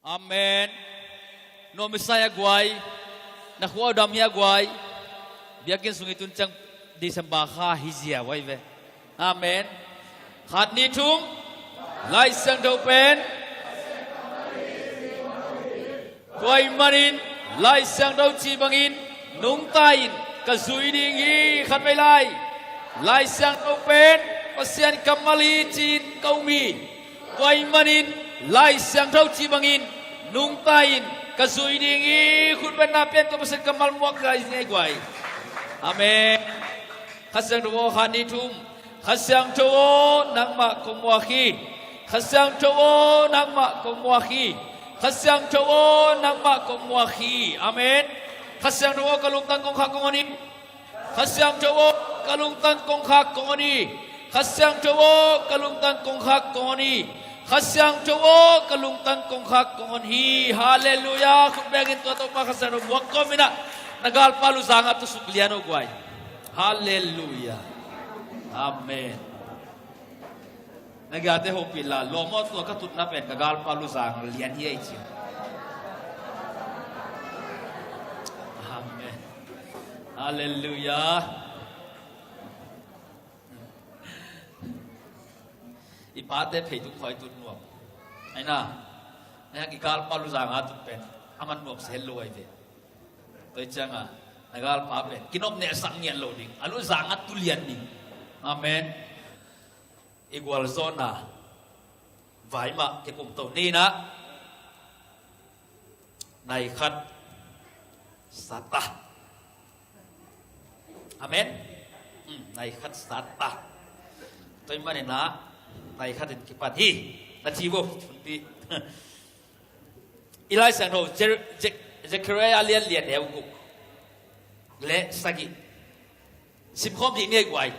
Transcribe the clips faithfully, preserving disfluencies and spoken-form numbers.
Amen. Nuam i sa hia guai? Na khua uh dam hia guai? Biakinn sung i tun ciang December kha hi zia uh ahi ve. Amen. Khat, nih, thum. Lai Siangtho pen, tua ahih manin Lai Siangtho cih bangin nungta in ka zui ding hi. Khatvei lai, Lai Siangtho pen Pasian kammal hi ci-in ka um hi. Tua ahih manin Lai Siangtho cih bangin nungta in ka zui ding hi. Khut beng na, pen tua Pasian kammal muak lai ding hi guai. Amen. Kha Siangtho aw, khat, nih, thum. Kha Siangtho aw, nangmah kong muak hi. Kha Siangtho aw, nangmah kong muak hi. Kha Siangtho aw, nangmah kong muak hi. Amen. Kha Siangtho aw, ka lungtang kong khak kong hon hi. Kha Siangtho aw, ka lungtang kong khak kong hon hi. Kha Siangtho aw, ka lungtang kong khak kong hon hi. Kha Siangtho aw, ka lungtang kong khak kong hon hi. Halleluiah. Khut bengin tua Topa Kha Siangtho muak kawm in ah, na galpa luzang ah tusuk lian aw guai. Halleluiah. Amen. Na giate hopih la, lawm aw, tua ka tutna pen ka galpa luzang lian hi ei ci. Amen. Halleluiah. I pate pheituk khawng i tut nuam. Aina, na hang i galpa luzang a tut pen a man nuam se lo ahi ve. Tua ciangin na galpa pen kinop nehsak ngiat lo ding, a luzang a tu lian ding. Amen. I gualzawhna vai mah kikum to ni in ah, nai khat sat ta. Amen. Hmm, nai khat sat ta. Tua ahih manin ah, nai khat in kipan hi, na ci vo. I Lai Siangtho, Ze-, Ze-, Zechariah lian li, a neu guk le sagih. Simkhawm dih ni ei guai.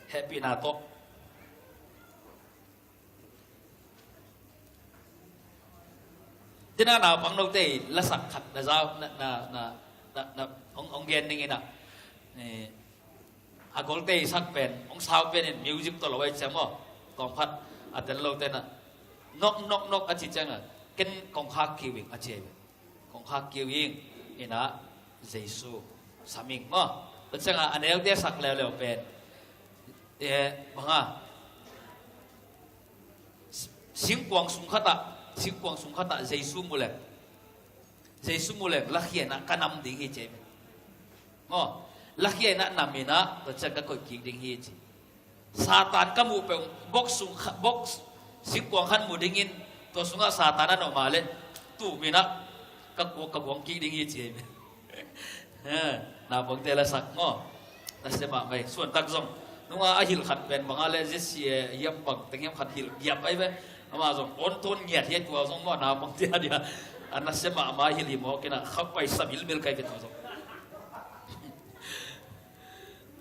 Hehpihna tawh. Tua na naupang note lasak khat na zau, na, na, na, na, na, hong, hong gen ning in ah. Eh, a golte i sak pen, hong sau pen in music tawh lo ahi ciang maw. Tawm khat a tel lote in ah, nok, nok, nok a ci ciangin, ken kong khak kik ing a ci ahi ve. Kong khak kik ing in ah, Jesu sam ing maw. Tua ciangin a neute sak leuleu pen, eh, bang a, singkuang sung khat ah, singkuang sung khat ah Jesu mu leng, Jesu mu leng, lakhia in ah ka nam ding hi ci ahi ve. Maw, lakhia in ah nam in ah, tua ciang ka koih kik ding hi ci. Satan ka muh peuh, box sung kha-, box singkuang khat mu dingin, tua sungah Satan a na om a leh, tum in ah ka ku-, ka kuang kik ding hi ci ahi ve. Ha, naupangte lasak maw. Nasia mahmah hi, suantak zong. Nunga a hilh khat pen bang a leh, Jesse e, hiam bang teng hiam khat hilh giap ahi ve. Amah zong on ton ngiat hi, tua zong maw, naupangte a dia. A nasia mahmah hilh hi mawk in ah, khaupai sa milmil ka hi ve tua zong.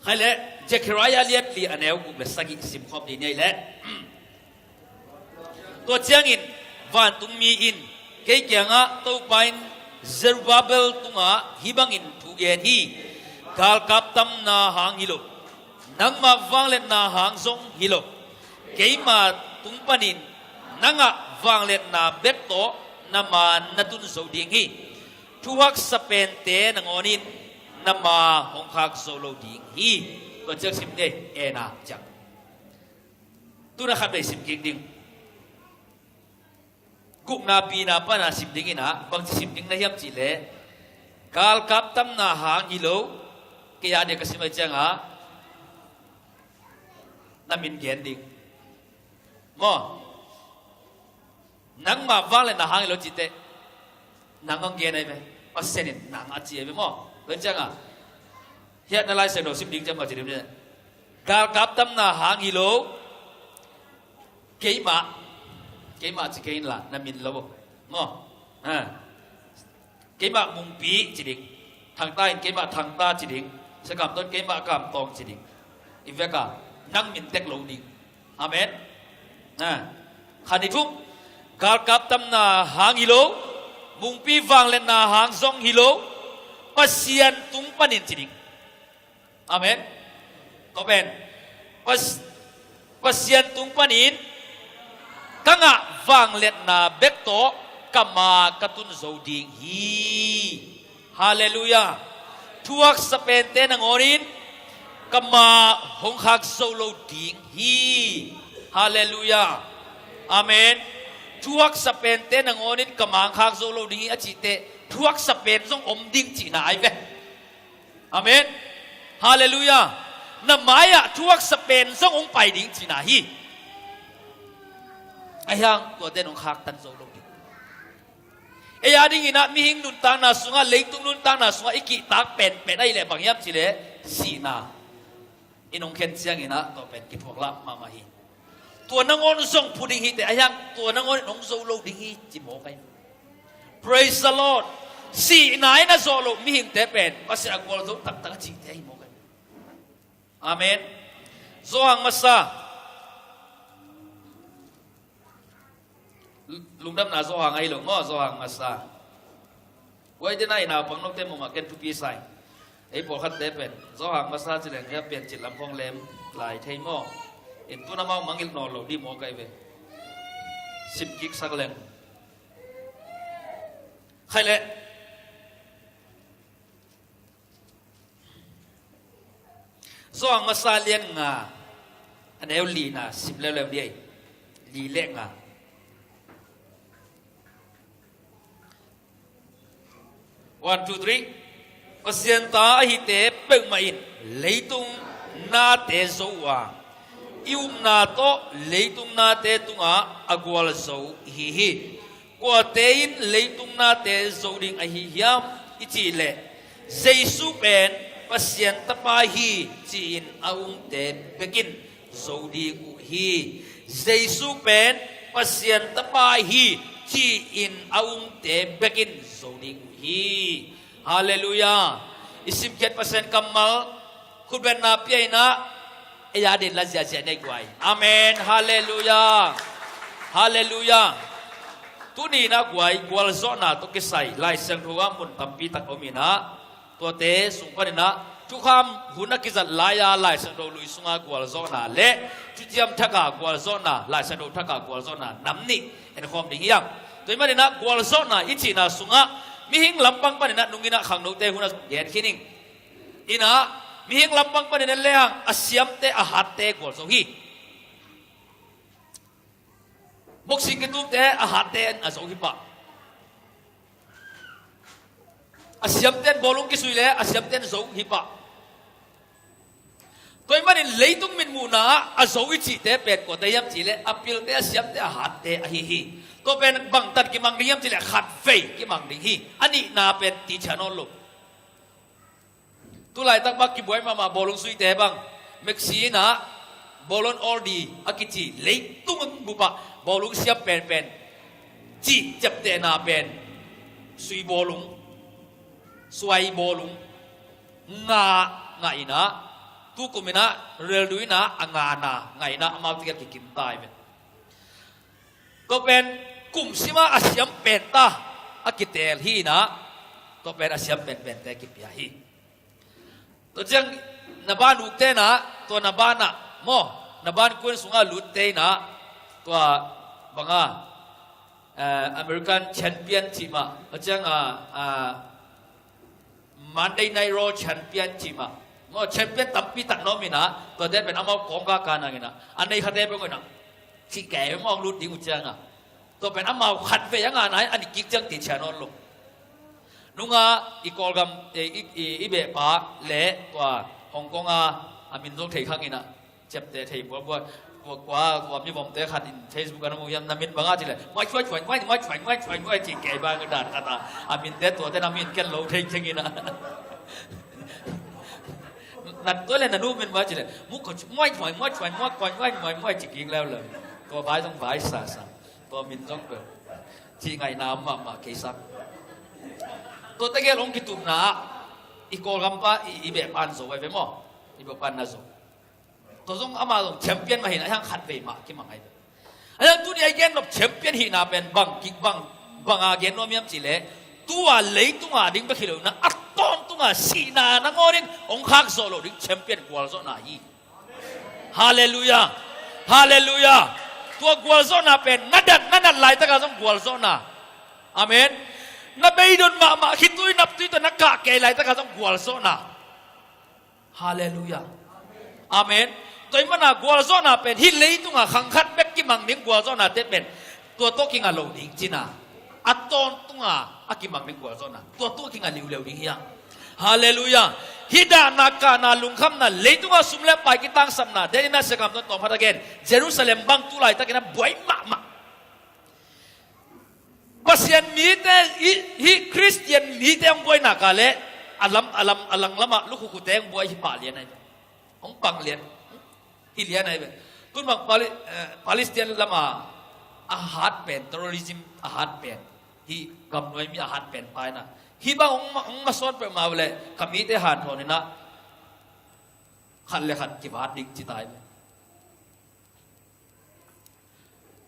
Khai leh, Zechariah lian li, a neu guk le sagih simkhawm dih ni ei leh. Tua ciangin vantungmi in kei kiangah, Topa in Zerubbabel tungah hih bangin thu gen hi: Galkap tamna hang hi lo, nangmah vangliatna hang zong hi lo, keima tung panin nangah vangliatna bek tawh na maan na tun zo ding hi. Thu haksa pente nangawnin na maa hong khak zo lo ding hi. Tua ciang sim ni ei, e na ciang. Tu-in ah khatvei sim kik ding. Gukna, pina pana sim ding in ah, bangci sim ding na hiam cih leh, galkap tamna hang hi lo, kei a dia ka sim ahih ciangin na min gen ding. Maw? Nangmah vangliatna hang hi lo cih teh, nang hong gen ahi ve. Pasian in nang a ci ahi ve maw. Tua ciangin, hiah na Lai Siangtho sim ding ciang maw ci ding ni. Galkap tamna hang hi lo, keimah, keimah ci kei inla, na min lo maw. Ha. Keimah Mungpi ci ding. Thangta in keimah Thangta ci ding. Sia Kam Tawng in keimah Kam Tawng ci ding. I vekpi-a nang min tek lo ding. Amen. Ha. Khat, nih, thum. Galkap tamna hang hi lo, Mungpi vangliatna hang zong hi lo, Pasian tung panin ci ding. Amen. Tua pen, Pas-, Pasian tung panin ka ngah vangliatna bek tawh ka ma ka tun zo ding hi. Halleluiah. Thuaksa pente nangawnin ka ma hong khak zo lo ding hi. Halleluiah. Amen. Thuaksa pente nangawnin ka ma hong khak zo lo ding hi a cihte, thuaksa pen zong om ding cihna ai ve. Amen. Halleluiah. Na mai-ah thuaksa pen zong hong pai ding cihna hi. Ahi hang tuate nong khaktan zo lo ding. Ei a dinginah mihing nuntakna sungah, leitung nuntakna sungah i kihtak penpen ahih leh bang hiam cih leh sihna in hong khen cianginah tua pen kiphuak lah mahmah hi. Tua nangawn zong phu ding hi teh, ahi hang tua nangawn in hong zo lo ding hi ci mawk ahi. Praise the Lord. Sihna in a zawh loh mihingte pen Pasian a gualzo taktak a cihte ahi mawk ahi. Amen. Zawhang masa. Lungdamna Zawhang ahi lo maw, Zawhang masa. Huai dena i naupang note mumah ken thupi sai. Ei pawlkhatte pen Zawhang masa ci leng hia, Piancil lam khong lem lai thei maw. In tun amau mangngilh nawn lo dih maw kai ve. Sim kiksak leng. Khai leh. Zawhang masa lian nga, a neu lina sim leuleu dih ei. Li le nga. One, two, three. Pasian ta ahite peuhmah in leitung nate zo uh a, i upna tawh leitung nate tungah a gualzo ihi hi. Kuate in leitung nate zo ding ahi hiam i cih leh, Jesu pen Pasian Tapa hi ci-in a umte bekin zo ding uh hi. Jesu pen Pasian Tapa hi ci-in a umte bekin zo ding uh hi. Halleluiah. I simkhiat Pasian kammal khutbetna pia inah ei a din la ziahziah nei guai. Amen. Halleluiah. Halleluiah. Tuni inah guai, gualzawhna tawh kisai Lai Siangtho ah mun tampi tak om inah, tuate sung paninah thukham hun a kizat lai-a Lai Siangtho lui sunga gualzawhna le Thuciam Thaka gualzawhna, Lai Siangtho Thaka gualzawhna nam nih en khawm ding hiam? Tua ahih maninah gualzawhna i cihna sungah mihing lampang paninah nunginah khangnote hunah gen khin ing. Inah mihing lampang paninah lehang a siamte a hatte gualzo hi. Boxing kitumte a hatte a zo hi pah. A siamten bawlung kisui le a siamten zo hi pah. Tua ahih manin leitung mitmuhna ah a zo i cihte pen kuate hiam cih leh a pilte, a siamte, a hatte ahi hi. Tua pen bangtan kimang ding hiam cih leh khatvei kimang ding hi. A nihna pen tihcian nawn lo. Tulaitak bang kibuai mahmah bawlung suite bang, Messi inah bawlung oldie a kici leitung bupah bawlung siam penpen cih ciaptehna pen sui bawlung, suai bawlung nga ngah inah, tukum inah reldu inah a ngana ngah inah amau tiket kikim tai ve. Tua pen kum sima a siam penta a kitel hi inah, tua pen a siam penpente kipia hi. Tua ciang na ban ukte inah, tua na banah maw, na ban kuan sungah lutte inah, tua banga, eh, American champion cih mah, tua ciang a, a, Monday Night Raw champion cih mah. Maw champion tampi tak na om inah, tuate pen amau kawngka ka nang inah, a nei khate beng inah cih kei mawng lut ding uh ciangah. Tua pen amau khatvei a ngahna in a ni kik ciang tihcian nawn lo. Nungah i Kawlgam, eh, i, i, i behpa le tua Hong Kong a, a min zong thei khang inah. Ciapteh thei buabuai. Kua, kua, kua mi vomte khat in Facebook ah na mu hiam, na min bang a cih leh, muai cuai cuai muai, muai cuai muai cuai muai cih kei bang ka dan khat a. A minte tuate na min ken lo thei keng inah. Na tua leh na nu min bang a cih leh, mu ko muai cuai muai cuai muai cuai muai muai muai cih kik leuleu. Tua vai zong vai sasa. Tua min zong pe. Cih ngaihna mahmah kei sak. Tua tegel hong kitumna ah i Kawlgam pa, i, i behpan zo ai ve maw. I behpan na zo. Tua zong amah zong champion mah hi inah, ahi hang khatvei mah kimang ai. Ahi hang tuni a i gen nop champion hihna pen bang kik bang, banga gen nuam hiam cih leh, tua leitunga ding bek hi lo inah a tawntunga sihna nangawnin hong khak zawh loh ding champion gualzawhna hi. Halleluiah. Halleluiah. Tua gualzawhna pen na dat na nat laitaka zong gualzawhna. Amen. Na beidon mahmah khitui naptui tawh na kah kei laitaka zong gualzawhna. Halleluiah. Amen. Tua ih mana gualzawhna pen hih leitunga khang khat bek kimang ding gualzawhnate pen tua tawh kinga lo ding cina, a tawntunga a kimang ding gualzawhna tua tawh kinga liuleu ding hiam? Halleluiah. Hih dahna kahna lungkhamna leitunga sum le pai kitangsapna, Daniel in a siakam tawh tawm khat a gen, Jerusalem bang tu laitakin a buai mahmah. Pasian mite, hih, hih Khristian mite hong buaina ka leh a lam, a lam, a lang lamah lukhukhute hong buai hi pah lian ahi ve. Hong pang lian hi lian ahi ve. Tun bang Pali-, eh, Palestine lama a hat pen, terrorism a hat pen, hih gamnuai mi a hat pen paina, hih bang hong ma-, hong masuan peuhmah uh leh ka mite hanthawn inah khat le khat kivat ding ci ta hi ve.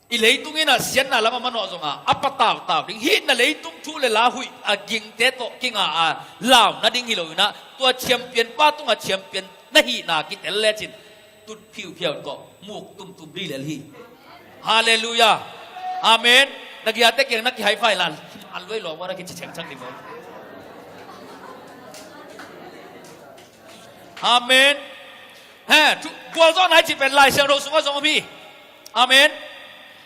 I leitung inah siatna lam a manawh zonga a patautau ding, hih na leitung thu le la huih a gingte tawh kinga a lau nading hi lo inah, tua champion pa tunga champion na hihna kitel lecin tut phiuphiau tawh muk tumtum dih lel hi. Halleluiah. Amen. Na giate kiang na kihaifai la, a luai lawm a na kici chengchang dih maw? Amen. He, thu, gualzawhna i cih pen Lai Siangtho sungah zong om hi. Amen.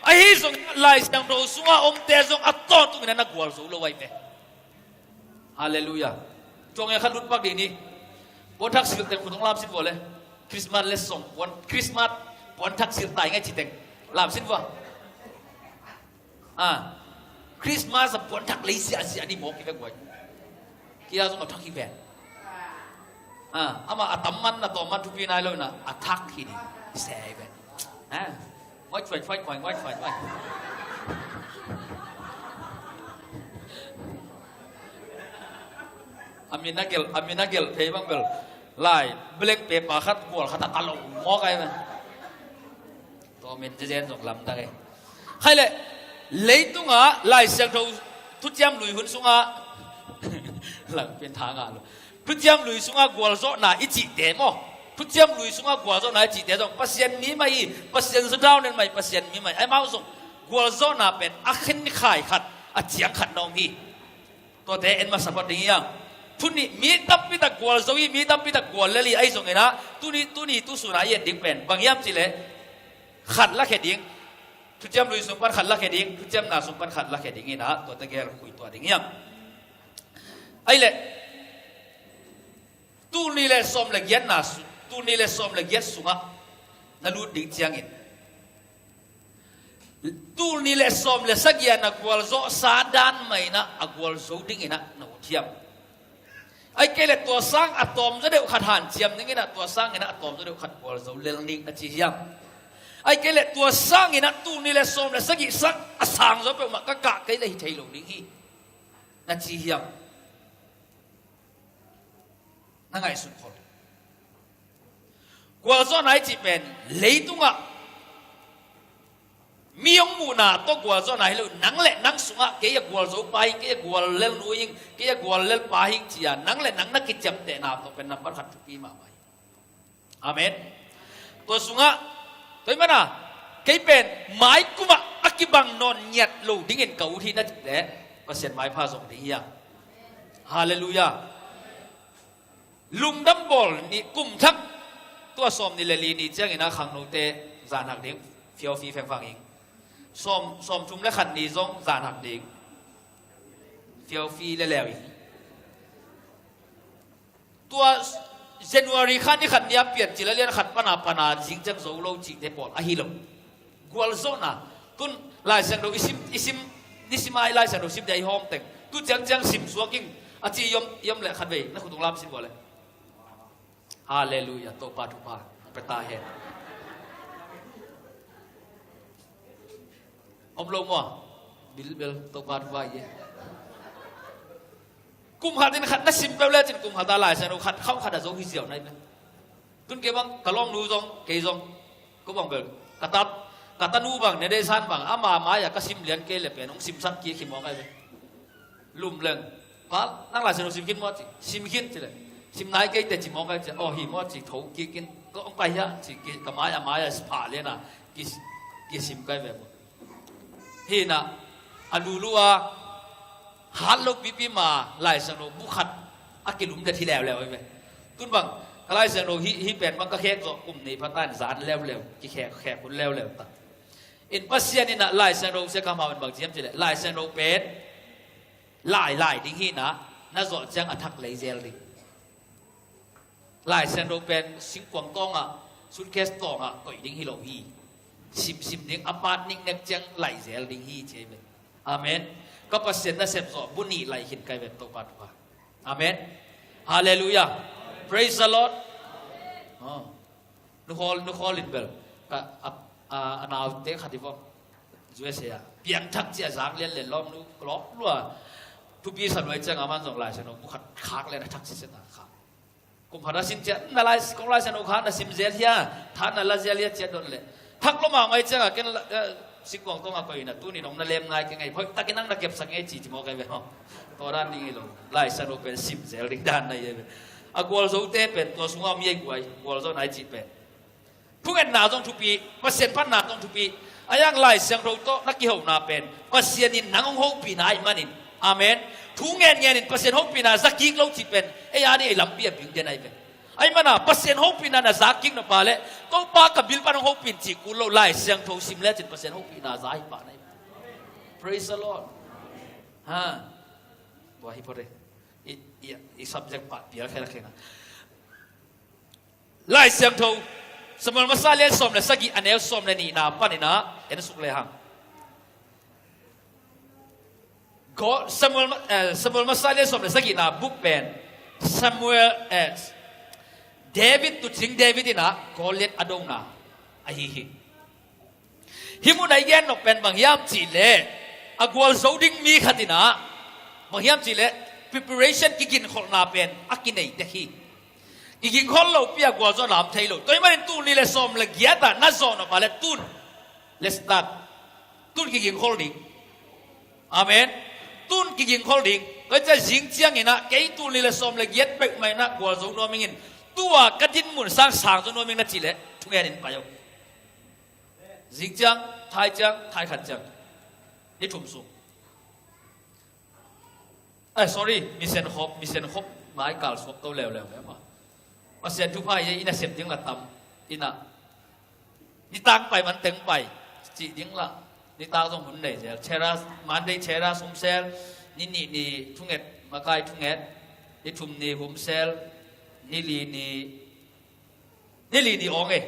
Ahi zong Lai Siangtho sungah omte zong a tawntung inah na gualzo lo ahi ve. Halleluiah. Tua nge kha lutpak dih ni. Puanthak sil teng khutong lam sin vua le. Christmas le song puan, Christmas puanthak sil tai ngai ci teng lam sin vua. Ah, Christmas a puanthak lei siahsiah ni mawk hi ve guai. Kia zong a thak hi ve. Ah, ama a tam man na tawm man thupi nai lo ina a thak hi ni. Sei ve. Ah, ngoit fuai fuai fuai ngoit fuai fuai. A min a gelh, a min a gelh thei bang bel. Lai blank paper khat kual khat a ka lo mawk ai ve. Tua min zezen zong lamdang e. Khaile, leitunga Lai Siangtho thuciam lui hun sunga langpin tha ngah lo. Thuciam lui sunga gualzawhna i cihte maw? Thuciam lui sunga gualzawhna i cihte zong Pasian mi mah hi, Pasian za dau nen mah hi, Pasian mi mah hi. Aimau zong gualzawhna pen a khen khai khat, a ciang khat na om hi. Tuate en masa phot ding hiam? Tuni mi tampi tak gualzo hi, mi tampi tak gual lel hi, ahi zongin ah tuni, tuni tu suna i et ding pen bang hiam cih leh khat lakhia ding, thuciam lui sung pan khat lakhia ding, thuciamna sung pan khat lakhia ding in ah tuate gel khui tuah ding hiam? Ahih leh tul nih le sawm le giatna su-, tul nih le sawm le giat sungah na lut ding ciangin tul nih le sawm le sagih a na gualzawhsa dan mah in ah a gualzo ding in ah na ut hiam? Ahih kei leh tua sang a tawmzaw deuh khat hanciam ding in ah tua sang in ah a tawmzaw deuh khat gualzo lel ning na ci hiam? Ahih kei leh tua sang in ah tul nih le sawm le sagih sang a sangzaw peuhmah ka kah kei leh hi thei lo ding hi na ci hiam? Na ngaihsun khol. Gualzawhna i cih pen leitungah mi hong muhna tawh gualzawhna hi lo, nang le nang sungah kei a gualzo pa hing, kei a gual lel nu hing, kei a gual lel pa hing ci-a nang le nang na kiciamtehna tawh pen nambat khat thupi mahmah hi. Amen. Tua sungah tua ih mana kei pen mai kumah a kibang nawn ngiat lo dingin ka ut hi na cih leh Pasian maipha zong ding hiam? Halleluiah. Lungdam bawl ni kum thak tua sawm nih le li ni ciangin a khangnote zan hak ding, fiaufi fengfang ing. Sawm, sawm thum le khat ni zong zan hak ding, fiaufi le leu ing. Tua January kha ni khat ni a pian cil a lian khat pana pana zing ciang zo lo cihte pawl ahi lo. Gualzawhna. Tun Lai Siangtho i sim, i sim, ni sim ai Lai Siangtho sim dia i hawm teng tu ciang ciang sim suak ing a ci i om, i om leh khat vei na khutung lam sim vua leh. Halleluiah, Topa thupha pe ta hen. Om lo maw? Bilbel Topa thupha i e. Kum khat in khat na sim peuh lecin kum khat a Lai Siangtho khat khauh khat a zo hi ziau nai pen. Tun kei bang ka lawmnu zong kei zong ko bang bel ka tat, ka tanu bang ne dei san bang ama mai-ah ka sim lian kei le pen hong simsak kik hi mawk ai ve. Lum leng, pa nang Lai Siangtho sim khin maw ci, sim khin ci le, sim nai kei te ci mawk ai ci, aw hi maw ci, tho kik in, ka hong pai hiah ci, ka mai-ah mai-ah phah lian a ki kisim kai ve maw. Hi na, a lulu a hat lo pipi ma Lai Siangtho bu khat a kilum det hi leuleu ai ve. Tun bang ka Lai Siangtho hi, hi pen bang ka khek zawh kum nih pha ta in zan leuleu, kikhek khek hun leuleu ta. In Pasian in a Lai Siangtho sia ka mau in bang ciam cileh Lai Siangtho pen lai lai ding hi na, na zawh ciang a thak lei zel ding. Lai Siangtho pen singkuang tawngah, suitcase tawngah koih ding hi lo hi. Simsim ding a pat niknek ciang lai zel ding hi ci ai ve. Amen. Ka Pasian nasep zawh bu nih lai khin kai ve Topa tuha. Amen. Halleluiah. Praise the Lord. Oh. Nukhawl, nukhawl in bel ka a, a, a naute khat i vawk U S A a piangthak cia zang lianlian lawm nu lawk lua. Thupi sa luai ciang a man zong Lai Siangtho bu khat khak lian a thak sisena kha. Kum khat a sin ciah na lai kong Lai Siangtho kha na sim zel hia, tha na la zel hia ciah dot leh thak lo mah ngai ciangah ken la, eh, singkuang tawngah koih in a tuni nong na lem ngai keng ei, hoih takin ang na kepsak ngei ci ci mawk ei ve haw. Tua dan ding hi lo. Lai Siangtho pen sim zel ding dan na hi ei ve. A gualzote pen tua sungah om hi ei guai, gualzo nai cih pen. Thungetna zong thupi, Pasian phatna zong thupi. A yang Lai Siangtho tawh na kihona pen Pasian in nang hong hopihna ahih manin. Amen. Thu ngenngen in Pasian hopihna za kik lo cih pen ei a ding ei lampi a bing den ahi ve. Ahih mana Pasian hopihna na za kik nop a leh Topa ka bil pan hong hopih in cih kul lo Lai Siangtho sim lecin Pasian hopihna za hi pah na hi ve. Praise the Lord. Ha. Tua hi pore. I, i, i subject pah pial khel khel na. Lai Siangtho Samuel masa lian sawm le sagih a neu sawm le nihna panin ah en suk lehang. Go, Samuel, eh, Samuel masa lian sawm le sagihna buk pen Samuel, eh, David tucing David in ah Goliath a dona ahi hi. Hih mun a i gen nop pen bang hiam cihleh a gualzo ding mi khat in ah bang hiam cihleh preparation kiginkholhna pen a kinei tek hi. Kiginkhol lopi a gualzo lam thei lo. Tua ahih manin tul nih le sawm le giat ah na zawh nop a leh tun let's start. Tun kiginkhol ding. Amen. Tun kiginkhol ding. Tua ciah zing ciangin ah kei tul nih le sawm le giat peuhmah in ah gualzo nuam ing in tua ka dinmun sang sang zo nuam ing na cihleh thungen in pai uh. Zing ciang, thai ciang, thai khat ciang. Ni thum sung. Ai, sorry, mission khop, mission khop, mai kal suak to leuleu le ma. Pasian thupha i, i nasep ding la tam, i na. Nitak pai man teng pai, cih ding la. Nitak zong hun nei zel. Chera, Monday chera sum sel, ni nih ni thunget, makai thunget, ni thum ni hum sel, ni li ni Ni li ni awng e.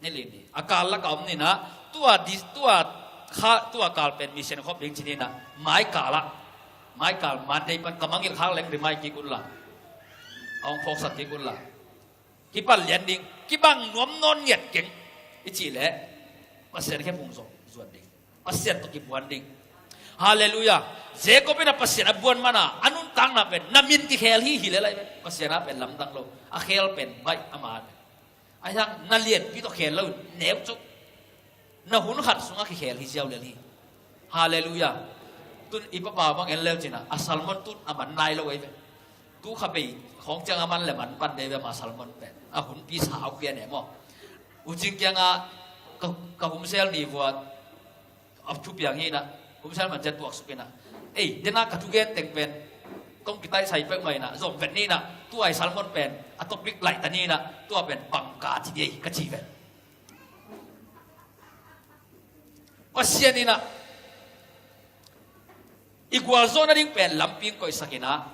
Ni li ni. A kal lak a om ni na. Tua di, tua kha, tua kal pen mission khop ding ci ni na. Mai kal ah. Mai kal Monday pan ka mangngilh khak leng ri mai kik un la. A hong phawksak kik un la. Kipal lian ding. Kibang nuam nawn ngiat keng. I cih leh Pasian khe phung zong zuan ding. Pasian tawh kibuan ding. Halleluiah. Jacob in a Pasian a buan mana a nuntakna pen na min kikhel hi hi le lai pen Pasian a pen lamdang lo. A khel pen baih ama pen. A hiang na lianpi tawh khel lo in neu cuk. Na hun khat sungah kikhel hi ziau lel hi. Halleluiah. Tun i papa bang en leu cina a salmon tun a man nai lo ei ve. Tu kha bei khawng ciang a man le man pan dei ve ma salmon pen. A hun pi sa au khia ne maw. U Cing kiangah ka, ka humsel ni vuat. A thupiang hi na, humsel man ciat tuaksuk hi na. Ei, dena ka thugen teng pen kong kitaih sai peuhmah hi na, zom vet ni na, tua i salmon pen a topic laih ta ni na, tua pen pangka ci di ei ka ci vet. Pasian in a i gualzawhna ding pen lampi hong koihsak in a,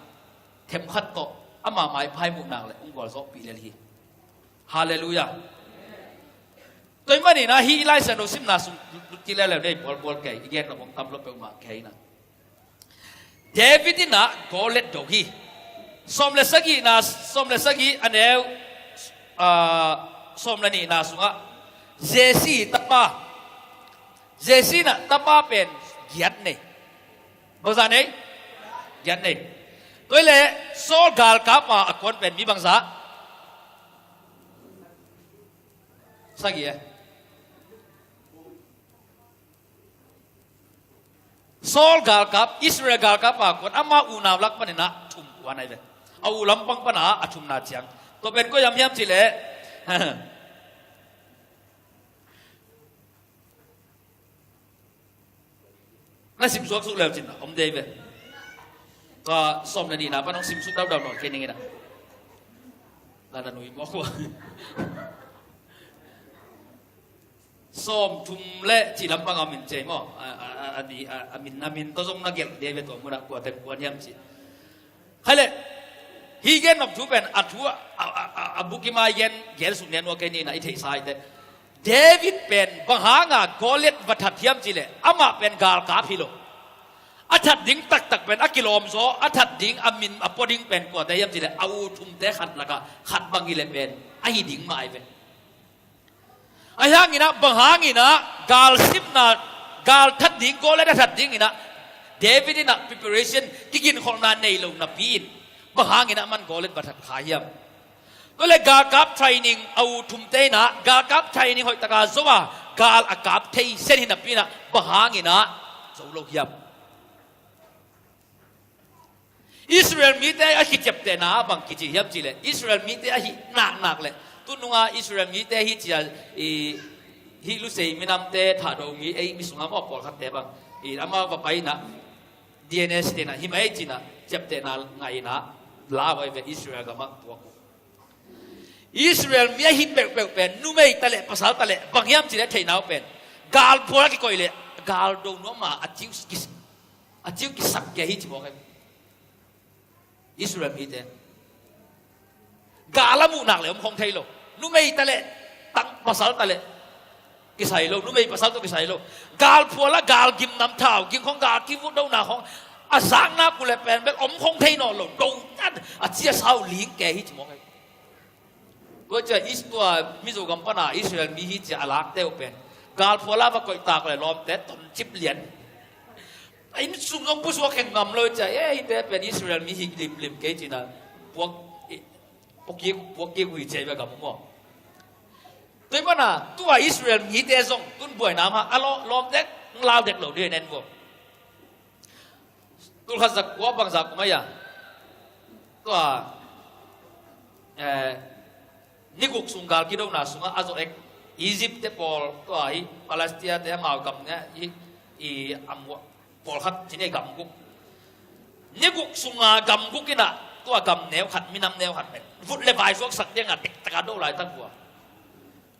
themkhat tawh ama maiphai muh nak le hong gualzawhpih lel hi. Halleluiah. Tua ahih manin a hih i Lai Siangtho simna sung lut kik leuleu dei bualbual kei, i gen nop hong tam lo peuhmah kei na. David in a Goliath do hi. Sawm le sagihna, sawm le sagih a neu, ah, sawm le nihna sungah Jesse tapa. Jesse in a tapa pen giat nei. Bangzah nei? Giat nei. Tua hi leh Saul galkap a a kuan pen mi bangzah? Sagih e. Saul galkap, Israel galkap a kuan ama unau lak panin a thum kuan ahi ve. A u lampang pana a thumna ciang. Tua pen koi am hiam cih leh Na simsuak suk leu cin a om dei ve. Tua sawm le nihna pan hong simsuk daudau nawn kei ning in a. Lada nui mawk ua. Sawm thum le cih lampang a min cei maw? A, a, a, a, a, a min, a min tawh zong na gelh dei ve tua munah kuate kuan hiam cih. Hai le, hih gen nop thu pen a thu a, a, a, a, a bukim a gen, gen suk nen ua kei ni na i theihsa hi te. David pen bang hanga Goliath va that hiam cih leh amah pen galkap hi lo. A that ding taktak pen a kilawm zaw, a that ding a min a pua ding pen kuate hiam cih leh a u thumte khat lakah khat bang hi leh pen a hi ding mah hi ve. Ahi hanginah bang hanginah galsimna, gal that ding, Goliath a that dinginah David inah preparation, kiginkholhna nei lo napi in bang hanginah man Goliath va that kha hiam? Tua le galkap training a u thumte inah galkap training hoihtaka zo a gal a kap thei sen hi napi inah bang hanginah zo lo hiam? Israel mite a kiciaptehna ah bang kici hiam cih leh Israel mite ahi naknak leh tununga Israel mite hi cia i, hih lusei minamte thahdo mi ei mi sunga maw pawlkhatte bang i ama va pai inah D N S tenah hi mai cinah ciaptehna ngainah la vai ve Israel gamah tuak uh. Israel mi ahi peuhpeuh pen numei taleh pasal taleh bang hiam cih leh theihna uh pen galphual a kikoih leh galdo nuama a ciu kis a ciu kisak kei hi ci mawk hi. Israel mite gal a muhnak le om khong thei lo. Numei taleh tang pasal taleh kisai lo. Numei pasal tawh kisai lo. Galphual a gal gimnam thau ging khong gal kivutdona khong a zakna kuleh pen bel om khong thei nawn lo. Do tan a cia sau ling kei hi ci mawk hi. Tua cia is tua Mizo gam pana Israel mi hi cia a lakte uh pen galphual a va koih tak le lawmte toncip lian. A inn sung zong pusuak keng ngam lo cia e hite pen Israel mi hi limlim kei cina puak puak kik uh hi cia i va gam uh maw? Tua i mana tua Israel mite zong tun buaina ma a lawmte lau dek lo dih nen vua. Tulkhat zakua bang zakum aia tua eh, niguk sung gal kidona sungah a zawh ek Egypt te pawl tua hi Palestia te amau gam ne i, i amuah pawlkhat cine gam guk. Niguk sunga gam guk inah tua gam neu khat minam neu khat pen vut le vai suaksak dianga dektaka do laitak vua.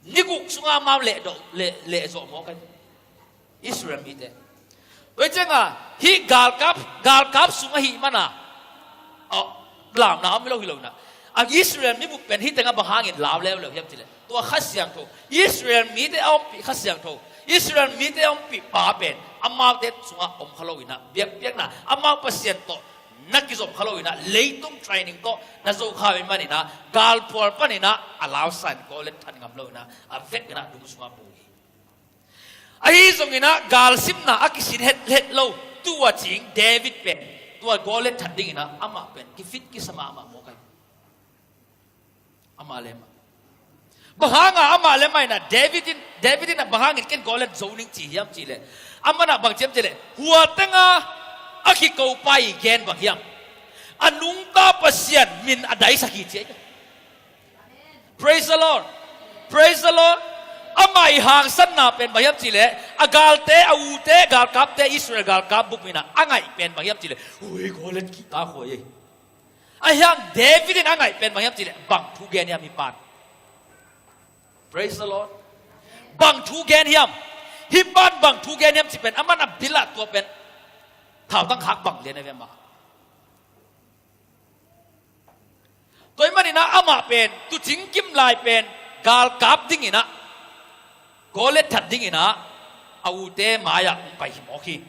Niguk sunga amau leh zawh mawk ahi. Israel mite. Tua hi cianga hih galkap galkap sung ahih mana lamna a om lo hi lo inah a Israel mi bup pen hih tengah bang hangin lau leuleu hiam cileh tua Kha Siangtho Israel mite a ompih Kha Siangtho Israel mite a ompih pa pen amaute sungah om kha lo inah biakpiakna amau Pasian tawh na kizom kha lo inah leitung training tawh na zo kha uh i maninah galphual paninah a lausan kawlet than ngam lo inah a vek inah dung sungah pu hi. Ahi zonginah galsimna a kisin hethet lo tua cing David pen tua Goliath that dinginah amah pen kifit kisa mahmah mawk ahi. Amah le amah bang hanga amah le amah inah David in David inah bang hangin ken Goliath zo ning ci hiam cihleh amanah bang ciam cihleh huateng a a kikopa i gen bang hiam? A nungta Pasian min a daisak hi ci ahi. Praise the Lord. Praise the Lord. Amah i hangsanna pen bang hiam cihleh a galte a ute galkapte Israel galkap bup inah a ngaih pen bang hiam cihleh ui Goliath kihta khuai ei. A hiang David in a ngaih pen bang hiam cihleh bang thu gen hiam hi pan? Praise the Lord. Bang thu gen hiam? Hi pan bang thu gen hiam ci pen aman a bilah tua pen thautang khak bang lian a ve mah. Tua i maninah amah pen tucing kim lai pen galkap dinginah Goliath that dinginah a ute mai-ah hong pai hi mawk hi.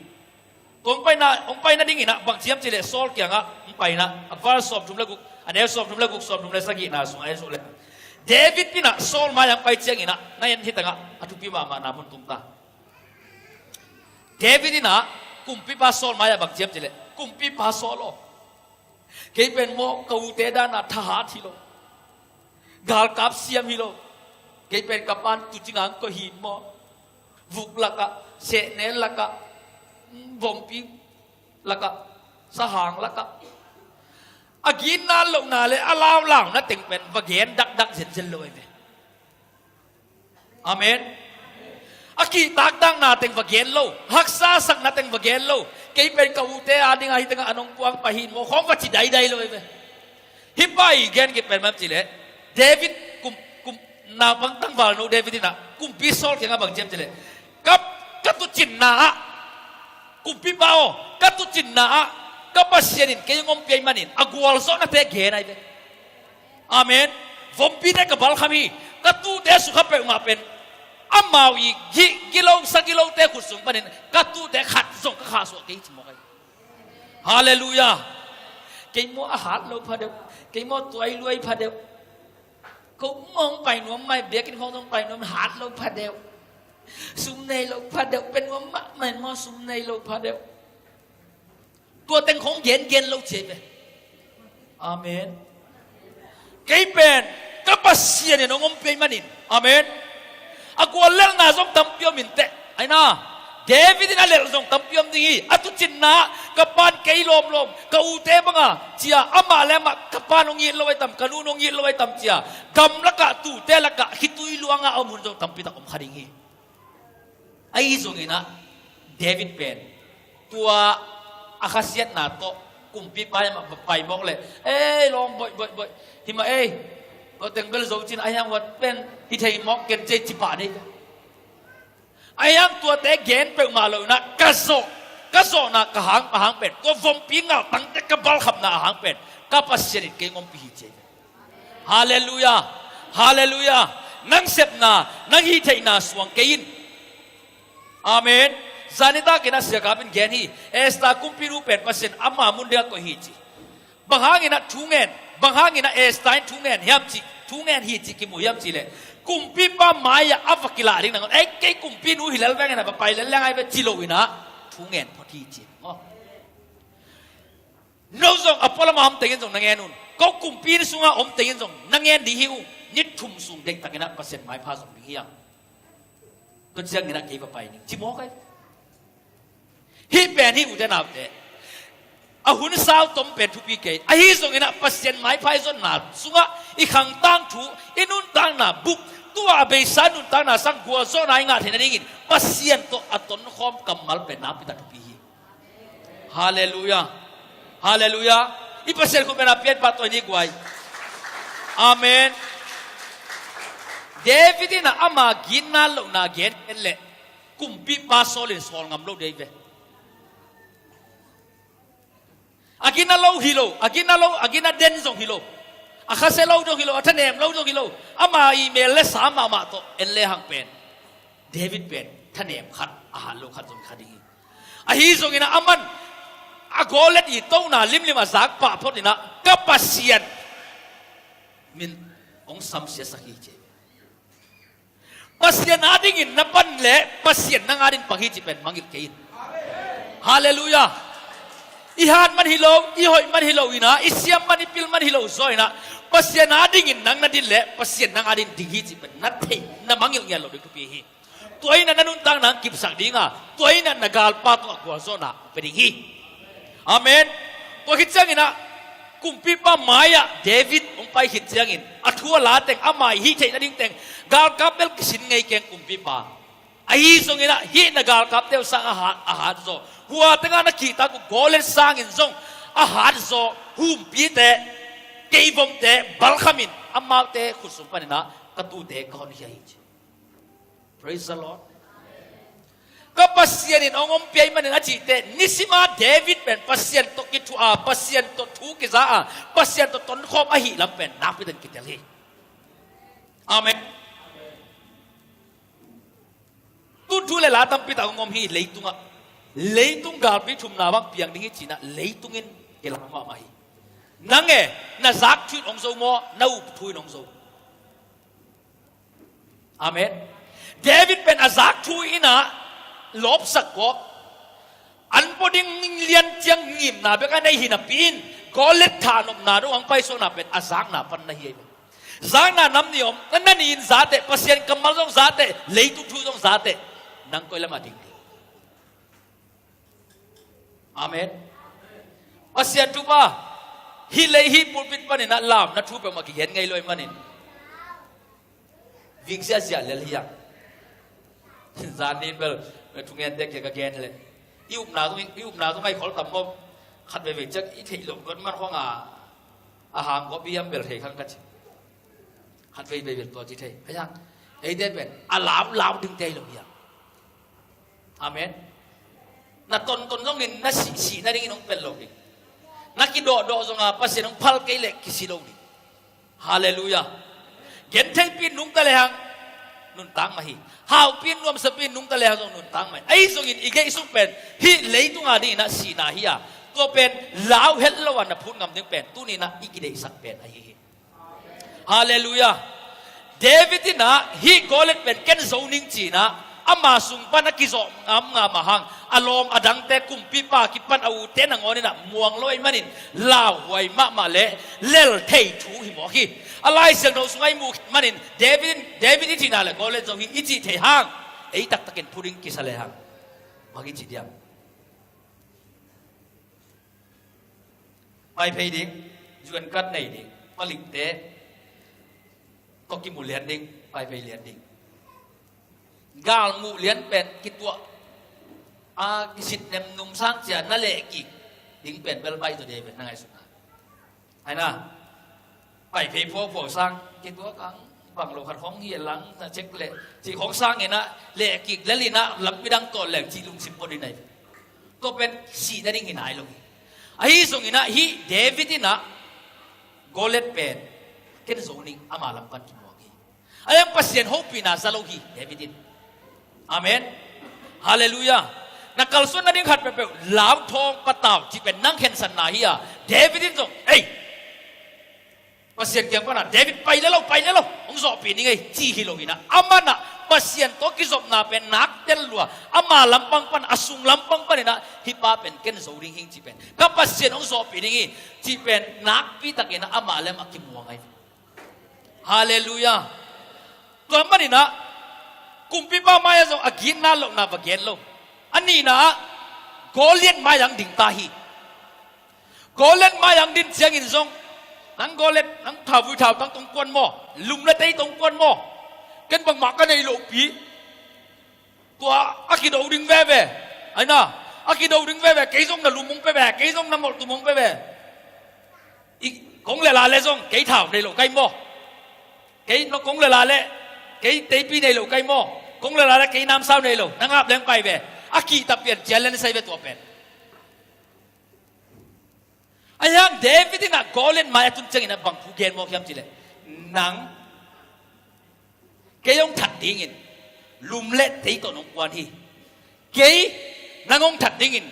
Tua hong paina hong paina dinginah bang ciam cileh Saul kiangah hong paina a verse sawmthum le guk a neu sawmthum le guk sawmthum le sagihna sungah en suh le David inah Saul mai-ah hong pai cianginah na en hitangah a thupi mahmahna mun tumta. David inah kumpipa Saul mai-ah bang ciam cileh kumpipa Saul aw. Kei pen maw ka ute dana thahat hi lo. Galkap siam hi lo. Kei pen ka pan tucinga ang koih hi maw? Vuk lakah sehnel lakah vompi lakah sahang lakah a ginna lohna le a laulauna teng pen va gen dakdak zenzen lo ahi ve. Amen. A kihtaktakna teng va gen lo, haksa sakna teng va gen lo. Kei pen ka ute a dingah hih tengah a nong puang pah hi maw khawng va ci daidai lo hi ve. Hih pa i gen kik pen bang hiam cih leh, David kum, kum, naupang tangvalno David in ah kumpi Saul kiangah bang ci hiam cih leh, ka, ka tuucinna ah, kumpipa aw, ka tuucinna ah ka Pasian in kei hong ompih ahih manin a gualzawhnate gen ahi ve. Amen. Vompite ka balkham hi. Ka tuute sukha peuhmah pen amau i gi, gilosa gilote khut sung panin ka tuute khat zong ka khahsuah kei hi ci mawk ahi. Halleluiah. Kei maw a hat lo phadeuh, kei maw tuailuai phadeuh. Ko maw hong pai nuam mai, biakinn khawng zong pai nuam, hat lo phadeuh. Sum nei lo phadeuh, pia nuam mahmah maw, sum nei lo phadeuh. Tua teng khawng gengen lo ci ahi ve. Amen. Kei pen ka Pasian in hong ompih ahih manin. Amen. A guallelhna zong tampi om inteh. Aina, David in a lelh zong tampi om ding hi. A tuucinna, ka pa'n kei lawmlawm, ka ute banga cia, amah le amah, ka pa'n hong it lo ahi tam, ka nu'n hong it lo ahi tam cia, gamlakah, tuute lakah khitui luanga a om hun zong tampitak om kha ding hi. Ahi zongin ah David pen tua a khasiatna tawh kumpipa in ah pai mawk leh, "Ei, lawm, boih, boih, boih, hi mah ei, tua teng bel zo cin, a hiang wat pen hi thei mawk ken," ci pah dei. A hiang tuate gen peuhmah lo in ah ka zawh, ka zawhna ka hang, a hang pen, tua vompi ngaltangte ka balkhamna a hang pen ka Pasian in kei hong ompih hi ci. Halleluiah. Halleluiah. Nang sepna, nang hih theihna suang kei in. Amen. Zani takin a siakap in gen hi. Esther kumpinu pen Pasian ama mun dingah koih hi ci. Bang hangin ah thu ngen, bang hangin ah Esther in thu ngen hiam cih, thu ngen hi cih kimu hiam cih leh, kumpipa mai-ah a va kilah ding nangawn, ei, kei kumpinu hi lel veng in ah va pai lel leng ahi ve ci lo in ah thu ngen phot hi ci. Oh. No zong a pualamah om tengin zong na ngen un. Ko kumpi inn sungah om tengin zong na ngen ding hi uh. Ni thum sung deihtakin ah Pasian maipha zong ding hi hang. Tua ciangin ah kei va pai ning ci mawk ahi. Hih pen hih ute naute, a hun sau tom pen thupi kei. Ahi zongin ah Pasian maipha i zonna sungah i khang tangthu, i nuntakna bup, tua a beisa nuntakna sang gualzawhna i ngah theih nadingin Pasian tawh a tonkhawm kammal pen nakpi tak thupi hi. Halleluiah. Halleluiah. I Pasian khut pen a pianpah tawh i ni guai. Amen. David in ah ama ginna lohna gen pen leh kumpipa Saul in sawl ngam lo dei ve. A ginna lo hi lo, a ginna lo, a ginna den zong hi lo, a khasia lo zong hi lo, a thanem lo zong hi lo. Ama i mel le sa mahmah tawh en le hang pen David pen thanem khat, a hat lo khat zong kha ding hi. Ahi zongin ah aman a Goliath i tona limlim a zak pah phot in ah ka Pasian min hong samsiasak hi ci. Pasian adingin na pan leh Pasian nang adingin pang hi ci pen mangngilh kei in. Halleluiah. I hat man hi lo, i hoih man hi lo in ah, i siam man, i pil man hi lo zaw in ah, Pasian adingin nang na din leh Pasian nang adingin ding hi ci pen na theih, na mangngilh ngiat loh ding thupi hi. Tua in ah na nuntakna hong kipsak ding a, tua in ah na galpa tungah gualzawhna hong pia ding hi. Amen. Tua khit ciangin ah kumpipa mai-ah David hong pai khit ciangin a thu a la teng, ama i hih theih nading teng, galkap bel kisin ngei keng kumpipa. Ahi zongin ah hih na galkapte uh sang a hat, a hat zaw, hua tengah na kihtak uh Goliath sangin zong a hat zaw humpite, keivomte balkhamin amaute khut sung panin ah ka tuute ka honkhia hi ci. Praise the Lord. Ka Pasian in hong ompih ahih manin a cihte, nisima David pen Pasian tawh kithuah a, Pasian tawh thu kiza a, Pasian tawh tonkhawm ahih lam pen nakpi takin kitel hi. Amen. Tun thu le la tampi tak hong om hi leitungah. Leitung galpi thumna bang piang ding hi cih in ah leitung in kilang mahmah hi. Nang e, na zak thu in hong zo maw, na up thu in hong zo? Amen. David pen a zak thu in ah lawpsak kawk. An pua ding lian ciang ngimna bek a nei hi napi in, Goliath thahnopna dong hong paisuahna pen a zakna pan na hi. Zakna nam nih om, na, na nih in zateh, Pasian kammal zong zateh, leitung thu zong zateh, nang koi lamah ding ding? Amen. Pasian thupha, hih lei hih pulpit panin ah lamna thu peuhmah kigen ngei lo ahih manin vik ziahziah lel hi hang. Zan nin bel thungente kia ka gen leh i upna zong, i upna zong ai khol tam maw. Khat veivei ciang i theih loh guan man khong a, a hang kop i hiam bel thei khang ka ci. Khat veivei bel tua ci thei a hiang. Eite pen a laulau ding tei lo hiang. Amen. Na tonton zongin na sih, sih nadingin hong pel lo ding. Na kidawhdawh zonga Pasian hong phal kei leh kisi lo ding. Halleluiah. Gentheipi in nungta lehang nuntak mah hi. Haupi in nuamsapi in nungta lehang zong nuntak mah hi. Ahi zongin i geih sung pen hih leitunga dingin ah sihna hi a, tua pen lau het lo a na phut ngam ding pen tuni in ah i kideihsak pen ahi hi. Halleluiah. David in ah hih Goliath pen ken zo ning ci-in ah ama sung pan a kizawh ngamngam a hang a lawm a dangte kumpipa kipan a ute nangawn in ah muang lo ahih manin lauhuai mahmah leh lel thei thu hi mawk hi. A Lai Siangtho sungah i muh khit manin David in, David i cihna leh Goliath zo hi i cih thei hang ei taktakin thu ding kisa lehang bang i ci diam? Paiphei ding, U N card nei ding, palikte tawh kimu lian ding, paiphei lian ding. Galmuh lian pen kituah a, kisit nemnum sang cia na lehkik ding pen bel pai tawh dei pen na ngaihsutna. Hai na, paiphei phuaphuau sang kituak ang, bang lo khat hong hi a lang na cek leh cih hong sang in ah lehkik lel in ah lampi dang tawh leng cih lungsim pawt in ai. Tua pen sih nading hi nai lo hi. Ahi zongin ah hih David in ah Goliath pen ken zo ning ama lam pan kimuang hi. A hiang Pasian hopihna za lo hi David in. Amen. Halleluiah. Na kalsuan nading khat peuhpeuh lauthawng patau cih pen nang khensatna hi a, David in zong ei Pasian kiang pana David pai le lo, pai le lo, hong zawhpih ning ei ci hi lo in ah, aman ah Pasian tawh kizopna pen nak tel lua, ama lampang pan, a sung lampang pan in ah hih pa pen ken zo ding hing ci pen ka Pasian hong zawhpih ning hi ci pen nakpi takin ah ama lem a kimuang ai. Halleluiah. Tua manin ah kumpipa mai-ah zong a gitna lohna va gen lo. A nihna ah Goliath mai-ah ding ta hi. Goliath mai-ah din ciangin zong nang Goliath nang thauvui thautang tong kuan maw, lum le tei tong kuan maw, ken bangmah ka nei lohpi. Tua a kido ding veve. Aina, a kido ding veve, kei zong na lum hong pe ve, kei zong na molhtum hong pe ve. I kong le la le zong kei thau nei lo kai maw? Kei no kong le la le kei teipi nei lo kai maw? Kong le la le kei namsau nei lo, na ngap leng pai ve. A kihta pian cia len sai ve tua pen. A hiang David in ah Goliath mai a tun ciangin ah bang thu gen mawk hiam cileh, nang kei hong that dingin lum le tei tawh nong kuan hi. Kei nang hong that dingin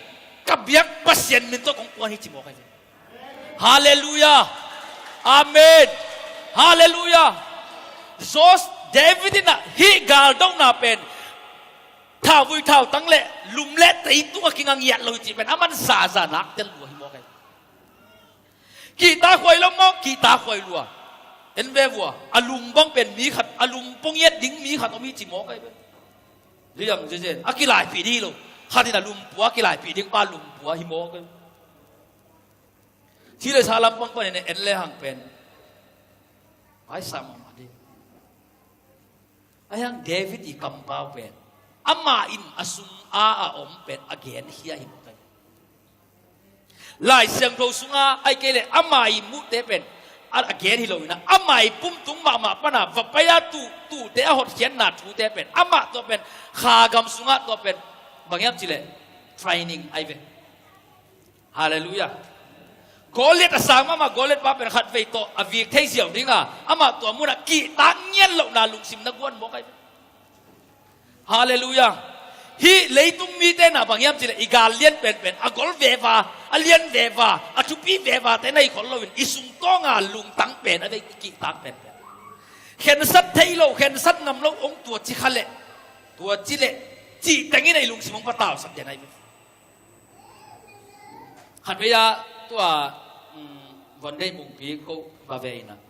ka biak Pasian min tawh kong kuan hi ci mawk ahi. Halleluiah. Amen. Halleluiah. Jos David in ah hih galdona pen thauvui thautang le lum le tei tungah kinga ngiat lo hi cih pen aman zaza nak tel lua hi mawk ahi. Kihta khuai lo maw, kihta khuai lua. En ve vua, a lum bang pen mi khat, a lum pong ngiat ding mi khat om hi ci mawk ahi pen. Liang zezen a kilaipih ding hi lo. Khat in a lum pua a kilaipih ding pa lum pua hi mawk ahi. Thilesa lampang panin en le hang pen ai sa mahmah ding. A hiang David i kampau pen amah in a sung a a om pen a gen hi a hi mawk ahi. Lai Siangtho sunga ai kei le amah i muhte pen a gen hi lo in ah amah i pumtung mahmah pana va pai a tu, tute a hotkhiatna thute pen amah tua pen kha gam sungah tua pen bang hiam cileh training ai ve. Halleluiah. Goliath a sang mahmah Goliath pa pen khat vei tawh a vik thei ziau dinga amah tua munah kihtak ngiat lohna lungsim na guan mawk ahi. Halleluiah. Hih leitung mite na bang hiam cileh i gal lian penpen a gol veva, a lian veva, a thupi veva te na i khol loin i sungtawnga lungtang pen a vei i kihtak penpen khensat thei lo, khensat ngam lo ong tua ci kha leh, tua ci leh cih tengin a i lungsim ong patausak den ahi ve. Khat vei ah tua, um, Vondeih Mungpi ko va ve in ah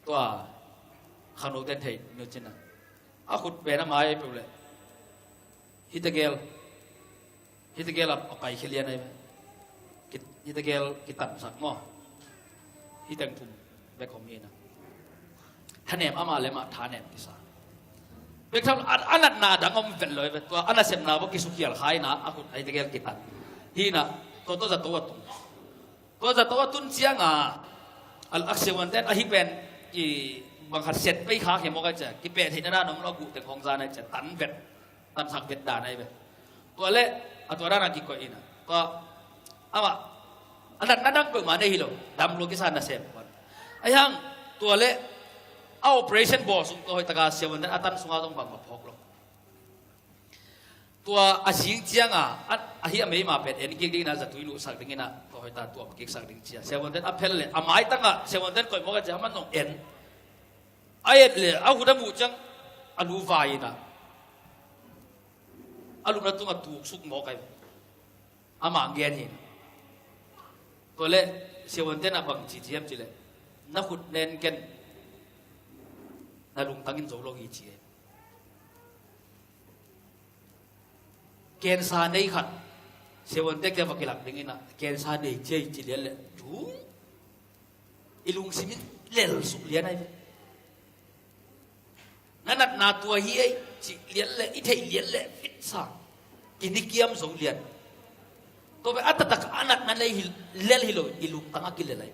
tua khangno ten thei nu cin ah a khut pen a mai peuh leh hih tegel, hih tegel a pai khia lian ahi ve. Hih tegel kitamsak maw, hih teng thum bek om hi in ah thanem amah le amah thanem kisa. Bek tham a, a natna a dang om vet lo hi ve. Tua a nasepna bawk kisukhial kha ina a khut ahi tegel kitat. Hi ina tua tua zato a tung. Tua zato a tun cianga al aksiawanten ahi pen i bang khat set pei kha khia mawk ai cia kipeh theihna dan om lo a guh teng hong zan ai cia tan vet. Tansak vet dan ai ve. Tua le a tua dan a kikoih ina tua ama a natna dang peuhmah nei hi lo. Dam lua kisa nasem pan ai hang tua le a operation bawl sung tua hoih taka siawanten a tan sunga zong bangmah phawk lo. Tua a zing cianga ahi a meima pen en kik dingina zatui luhsak dingina tua hoita tuam kiksak ding cia siawanten a phel le a maitanga siawanten koih mawk a cia man zong en. A et le a hut a muh ciang a lu vai ina a lupna tunga tuksuk mawk ai. Amah ngen hi. Tua le siawanten a bang ci ciam ci le na hut nen ken na lungtangin zo lo hi ci e. Kensa nei khat siawantek te va kilak dingina kensa nei ciai ci lian le tu i lungsim in lel suk lian ai ve. Na natna tua hi ei cih lian le i theih lian le fitsa kinikiam zo lian. Tua ve a taktak a natna lel hi lo i lungtang a kilel ai.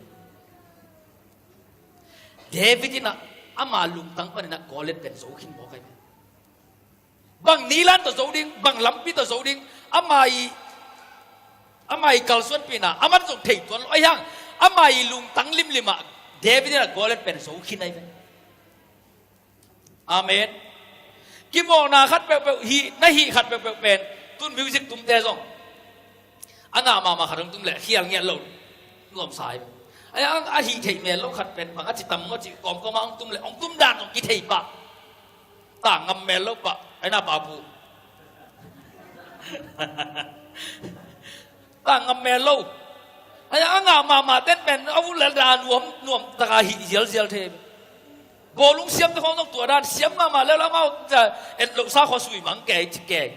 David in a ama lungtang panin a Goliat pen zo khin mawk ai ve. Bang nilan tawh zo ding bang lampi tawh zo ding ama i ama i kalsuanpihna aman zong thei tuan lo ai hang ama i lungtang limlimah David in a Goliat pen zo khin ai ve. Amen. Kimawlna khat peuhpeuh hih na hih khat peuhpeuh pen tun music tumte zong a ngah mahmah khat hong tum leh khial ngiat lo nuamsa hi. A hih theih mel lo khat pen bang a ci tam maw ci kawmkawma hong tum leh hong tum dan zong kithei pah. Tang ngam mel lo pah ai na papu. Tang ngam mel lo. Ai a ngah mahmah ten pen a vun lel da nuam nuam taka hih zialzial thei. Bawlung siam te khawng zong tua dan siam mahmah lel amau et lohsa khaw sui mang kei ci kei.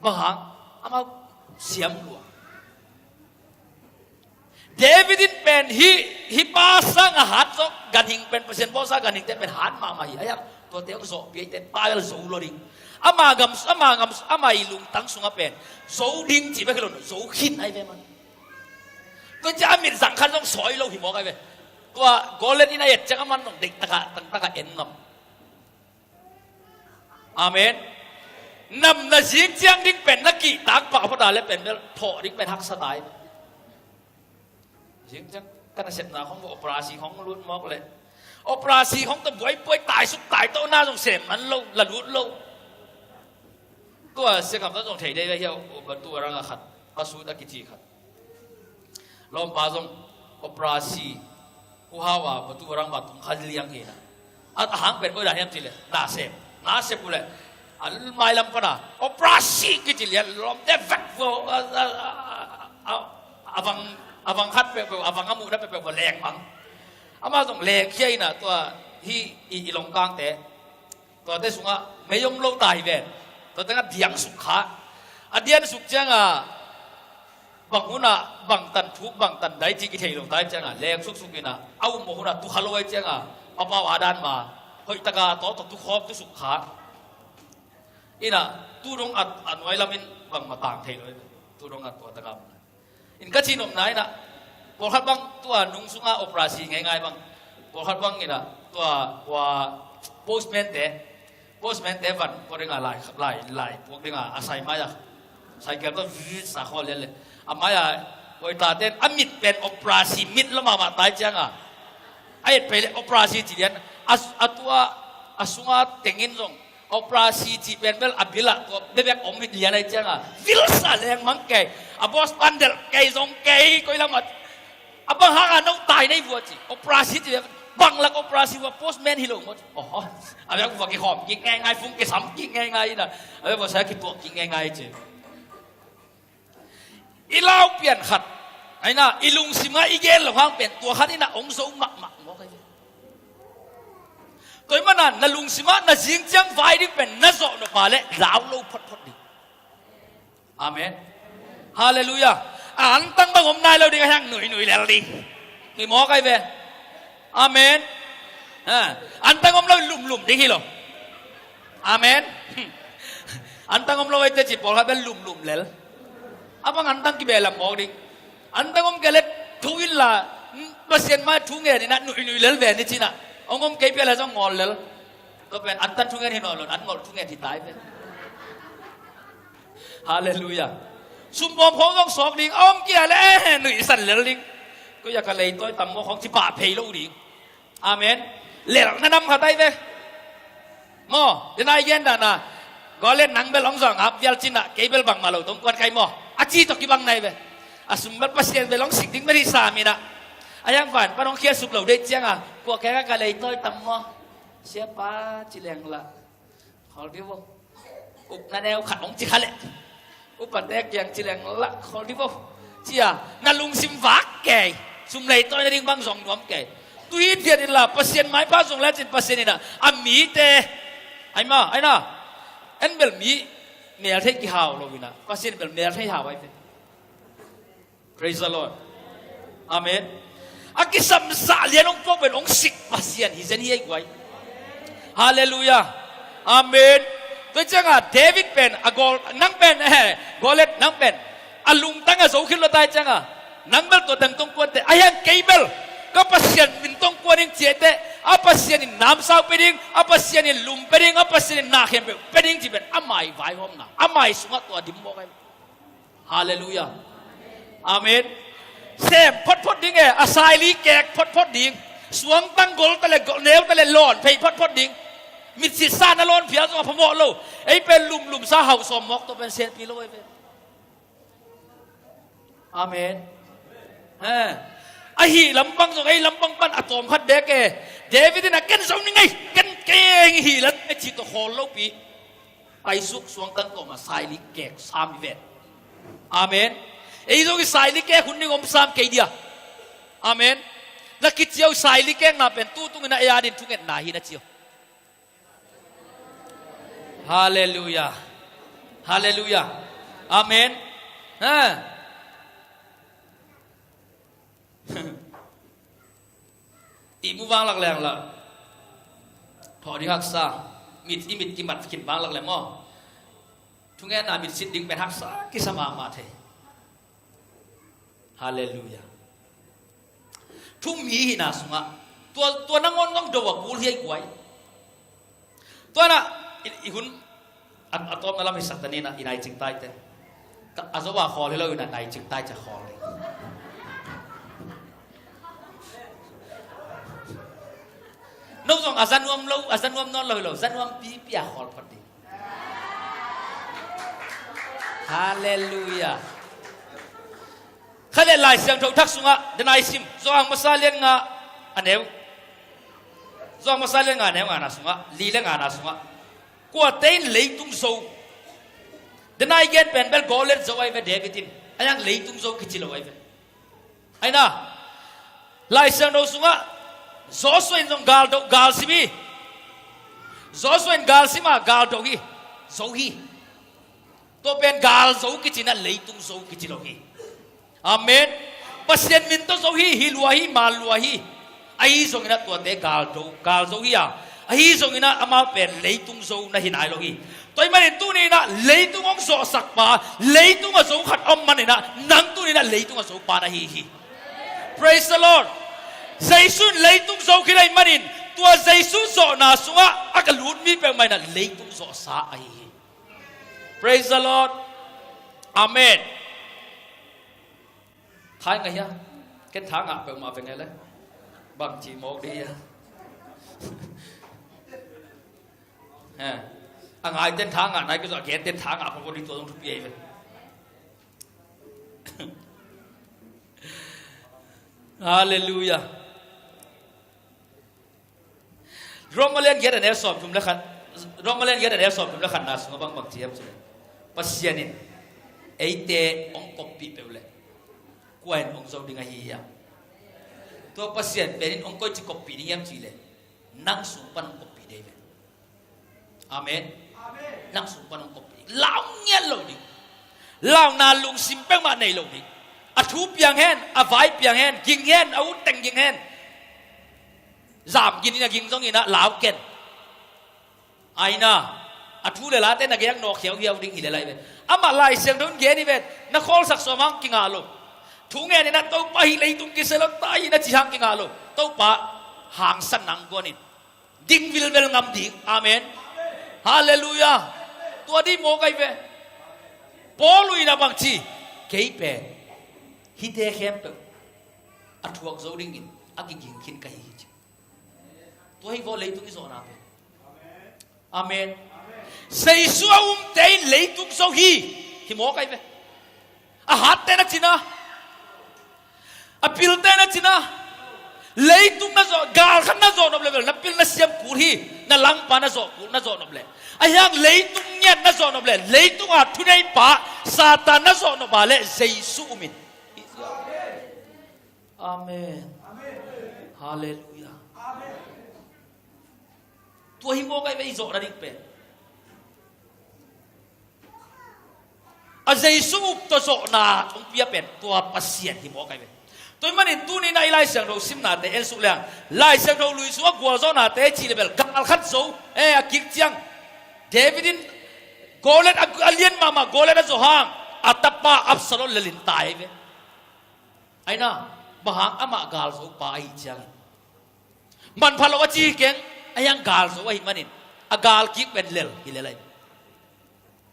Bang hang amau siam lua. David in pen hih hih pa sang a hat zawk ganhing pen Pasian bawlsa ganhingte pen hat mahmah hi a hiang tuate zawhpi eite pa bel zo lo ding. Ama gam ama gam ama i lungtang sunga pen zo ding cih bek hi lo zo khin ai ve man. Tua cia a mit zang khan zong sawi lo hi mawk ai ve. Tua Goliat in a et ciang a man zong deih taka tangtaka en ngam. Amen. Nam na zing ciang ding pen na kihtak pah phota le pen bel thawh ding pen haksa tai. Zing ciang ka nasepna khong operasi khong lut mawk le operasi khong ta buaipuai taisuk taitawhna zong sem man lo la lut lo. Tua siakam ta zong thei dei la hiau batu a rang a khat pasut a kici khat. Lawmpa zong operasi huhau a batu rang ma tung kha liang hi na. A hang pen boi dan hiam ci le na sem na sem uh le a mailam pana operasi kici lian lawmte vek vua a vang a vang khat peuhpeuh a vang a muhna peuhpeuh vua lengmang. Ama zong lengkhia hi na tua hi i longkangte. Tuate sungah mei om lo ta hi ven. Tuate ngah diang suk kha a dian suk cianga bang hunah bang tan thuk bang tan dai cih kithei lo tai cianga leng suksuk inah a um mawh hunah tukha lo ai cianga papau a dan ma hoihtaka tawh tawh tukhawm tusuk kha. Inah tudong a nuai lamin bang matang thei lo ai tudong a tuataka. In ka cihnopna inah pawlkhat bang tua nung sunga operasi ngeingai bang pawlkhat bang inah tua kua postman te postman te van pawh dinga lai lai lai puak dinga a sai mai-a cycle tawh vit sa khawl lian le a mai-a hoitaten a mit pen operasi mit lo mahmah tai cianga a et pei le operasi ci lian a tua a sunga tengin zong operasi cih pen bel a bilah tua bebek om hi lian ai cianga vilsa leng mang kei a bos pan delh kei zong kei koi lamah a bang hanga no tai nei vua ci operasi cih bang lak operasi vua postman hi lo maw ci oho a bek vua kikhawm kik ngeingai fung kisam kik ngeingai ina a bek vua sa kituak kik ngeingai ci. I lau pian khat aina i lungsima i gen lo hang pen tua khat ina ong zo mahmah maw kai ve. Tua i mana na lungsima na zing ciang vai ding pen na zawh nop a le lau lo photphot ding. Amen. Halleluiah. A antang bang om nai lo ding a hiang nuinui lel ding. Hi maw kai ve. Amen. Antang om lo lumlum ding hi lo. Amen. Antang om lo ei teh ci pawlkhat bel lumlum lel. A bang antang kibehlam mawk ding. Antang om kei leh thu inla, Pasian mai thu ngen inah nuihnui lel ve ni cinah. Hong om kei pialah zong ngawl lel. Tua pen antang thu ngen hi nawn lo, an ngawlh thu ngen hi tai pen. Halleluiah. Sumbawm khawng zong sawk ding, a om kei leh eh nuihsan lel ding. Koi a ka leitawi tam maw khawng ci pah phei lo ding. Amen. Lelh na nam khat ai ve. Maw, den ai gen dana. Gawlet nang bel hong zawh ngap vial cinah kei bel bangmah lo tong kuan kai maw. A ci tawh kibang nai ve. A sum bel Pasian bel hong sik ding bel hi sam inah. A hiang van pan hong khiasuk lo deih cianga kua keka ka leitawi tam maw. Siapa ci leng lah. Khawl dih vo. Upna neu khat hong ci kha leh. Upate kiang ci leng lah khawl dih vo. Cia na lungsim vak kei. Sum leitawi nading bang zong nuam kei. Tu hi phiat inla Pasian maipha zong lecin Pasian inah a mite. Ai ma, ai na. En bel mi melthei kihau lo inah Pasian bel melthei hau ai ve. Praise the Lord. Amen. A kisamsah lian hong puak pen hong sik Pasian hi zen hi ei guai. Halleluiah. Amen. Tua cianga David pen a gawl nang pen eh, Goliath nang pen a lungtang a zo khit lo tai cianga nang bel tua teng tong kuan teh a hiang kei bel ka Pasian min tong kuan ing ciai teh a Pasian in namsau pe ding, a Pasian in lum pe ding, a Pasian in nakhem pe ding ci pen a mai vaihawmna a mai sungah tua dim mawk ai. Halleluiah. Amen. Sem photphot ding e, a saili kek photphot ding. Suangtang gol tale, gol neu tale lawn phei photphot ding. Mitsit sa na lawn phial zong a phamawh lo. Ei pen lumlum sa hau sawm mawk tawh pen senpi lo ei pen. Amen. Ahi lampang zong ei lampang pan a tawm khat bek e. David in a ken zo ning ei, ken keng hi la e ci tawh khawl lopi. Paisuk suangtang tawh mah saili kek sam hi ven. Amen. Ei zong i saili kek hun ding om sam kei dia. Amen. Na kiciau saili kekna pen tu tungin a ei adin thungetna hi na cio. Halleluiah. Halleluiah. Amen. Ha. Ihmu vanglak leng lah thawh ding haksa. Mit, i mit kimat khin vanglak leng maw. Thungetna mitsit ding pen haksa kisa mahmah thei. Halleluiah. Thu mi hihna sungah tua, tua nangawn zong do a kul hi ei guai. Tuanah i, i hun a, a tawpna lam hi sakta ninah i nai cingtaite. A zo a khawl hi lo inah nai cingtai cia khawl ding. No zong a za nuam lo, a za nuam nawn lo hi lo, za nuam pipi a khawl phot ding. Halleluiah. Khalet Lai Siangtho thak sungah den ai sim Johan masa lian nga a neu. Johan masa lian nga a neu ngana sungah li le ngana sungah kuate in leitung zo. Den ai gen pen bel Goliath zo ai ve David in. A hiang leitung zo kici lo ai ve. Aina Lai Siangtho sungah Joshua in zong gal do, gal sim hi. Joshua in gal sim a gal do hi. Zo hi. Tua pen gal zo kici na leitung zo kici lo hi. Amen. Pasian min tawh zo hi, hi lua hi, mal lua hi. Ahi zongin a tuate gal do, gal zo hi a. Ahi zongin a amau pen leitung zo na hi nai lo hi. Tua hi manin tuni inah leitung hong zawhsak pa, leitung a zo khat om man inah nang tuni inah leitung a zo pa na hi hi. Praise the Lord. Jesu in leitung zo khit ahi manin tua Jesu zawhna sungah a ka lut mi peuhmah inah leitung zawhsa ahi hi. Praise the Lord. Amen. Thai ngai hia? Ken tha ngah peuhmah ve nge le. Bang ci mawk dih hia? He. A ngai ten tha ngah nai kizawh a gen ten tha ngah pawpaw dih tua zong thupi ahi ve. Halleluiah. Roma lian giat a neu sawmthum le khat. Roma lian giat a neu sawmthum le khatna sungah bangbang ci hiam cileh Pasian in eite hong koppih peuh leh kua in hong zo ding ahi hiam? Tua Pasian pen in hong koici koppih ding hiam cileh nang sung pan hong koppih dei ve. Amen. Nang sung pan hong koppih ding. Lau ngiat lo ding. Launa lungsim peuhmah nei lo ding. A thu piang hen, a vai piang hen, ging hen, a ut teng ging hen. Zam gin in a ging zong inah lau ken. Aina A thu le late na gen nawk hiauhiau ding hi le lai ve. Amah Lai Siangtho in gen hi ve. Na khawlsak sawm hang kingah lo. Thu ngen in a Topa, hih leitung kisia lo ta hi na ci hang kingah lo. Topa hangsan nang guan in. Ding vilvel ngam ding. Amen. Halleluiah. Tua ding mawk ahi ve. Paul in a bang ci, kei pen hihte khempeuh a thuak zo dingin a kiging khin ka hi hi ci. Tua hi vawh leitung i zawhna pen. Amen. Jesu a umte in leitung zo hi. Hi mawk ahi ve. A hatte na cina, a pilte na cina, leitung na zawh, gal khat na zawh nop le bel na pil na siam kul hi. Na langpa na zawh kul, na zawh nop le. A hiang leitung ngiat na zawh nop le, leitung a thuneipa Satan na zawh nop a le Jesu um in. Amen. Halleluiah. Tua hi mawk ahi ve i zawhna ding pen. A Jesu up tawh zawhna hong pia pen tua Pasian hi mawk ahi ve. Tua hi manin tuni na i Lai Siangtho simnate en suk leng, Lai Siangtho lui sung a gualzawhnate cih le bel gal khat zo, eh, a kik ciang David in Goliath a, a lian mahmah Goliath a zawh hang a tapa Absalom lel in tai ve. Aina, bang hang? Amah gal zo pa ahi ciangin manpha lo a ci hi keng, a hiang gal zo ahi manin a gal kik pen lel hi le lai.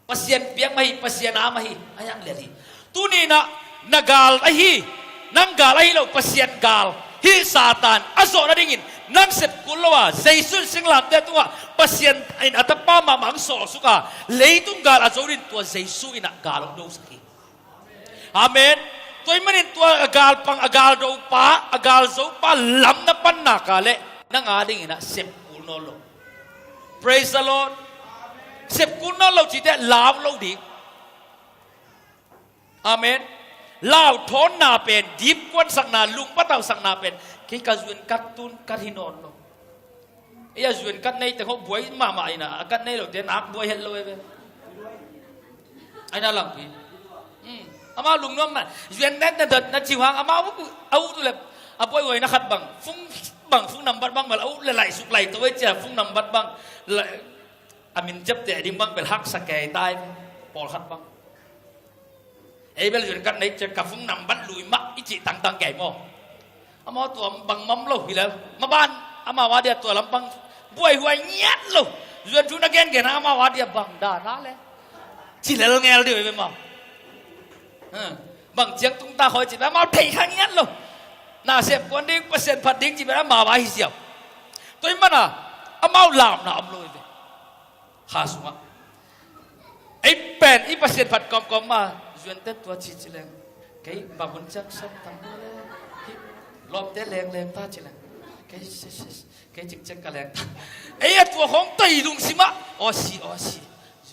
Pasian piak mah hi, Pasian a mah hi, a hiang lel hi. Tuni na, na gal ahi, nang gal ahi lo, Pasian gal, hih Satan a zawh nadingin nang sep kul lo a, Jesu in singlamteh tungah Pasian in a tapa mahmah hong sawlsuk a, leitung gal a zo dingin tua Jesu in a gal hong dosak hi. Amen. Tua hi manin tua a galpang, a galdopa, a galzopa lam na pan nak leh nang a dingin a sep kul nawn lo. Praise the Lord. Sep kul nawn lo cih teh lau lo ding. Amen. Lau thawnna pen, dipkuansakna, lungpatauhsakna pen, kei ka zuan kat tun kat hi nawn lo. Ei a zuan kat nei teng hawh buai mahmah ina, a kat nei lote nak buai het lo ei ve. Aina lampi. Hmm. Amau lungnuam mah. Zuan net na dot na ciu hang, amau a ut uh le. A buai uaina khat bang. Phone bang, phone number bang bel a ut le laih suk laih to ei cia, phone number bang. Laih, a min ciapteh ding bang bel haksa kei tai. Pawlkhat bang. Ei bel zuan kat nei cia ka phone number lui mah i cih tangtang kei maw. Amau tua bang mam lo hi lel. Maban amau a dia tua lampang buaihuai ngiat lo. Zuan thu na gengen amau a dia bang dan a le. Ci lel ngel dih ve maw. Ha. Bang ciang tung ta khoi ci ve amau thei kha ngiat lo. Na sep kuan ding, Pasian phat ding ci ve amau a hi siau. Tua hi mana amau lamna om lo hi ve. Kha sungah. Ei pen i Pasian phat kawmkawm ma, zuante tua ci ci leng. Kei bang hun ciang sam tam le, hi, lawmte lengleng ta ci leng. Kei, si, si, si, kei cikcek ka leng ta. Ei a tua khawng tua i lungsim ah. Aussie, Aussie.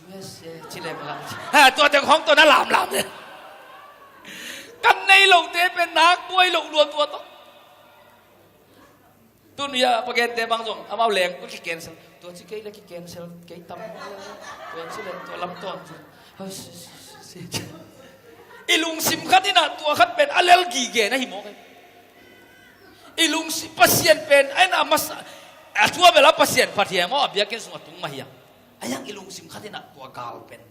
U S A ci leng la. Ha, tua teng khawng tua na lamlam le. Kan nei lote pen nak buai lo lua tua tawh. Tun ya pa gente bang zong amau leng ko ki cancel. Tua ci kei le ki cancel kei tam. Tua ci le tua lam tuan ci. I lungsim khat inah tua khat pen a lel gige na hi mawk ei. I lungsim Pasian pen a inah masa a tua bela Pasian phat hiam aw a biakinn sung a tung mah hiam. A hiang i lungsim khat inah tua gal pen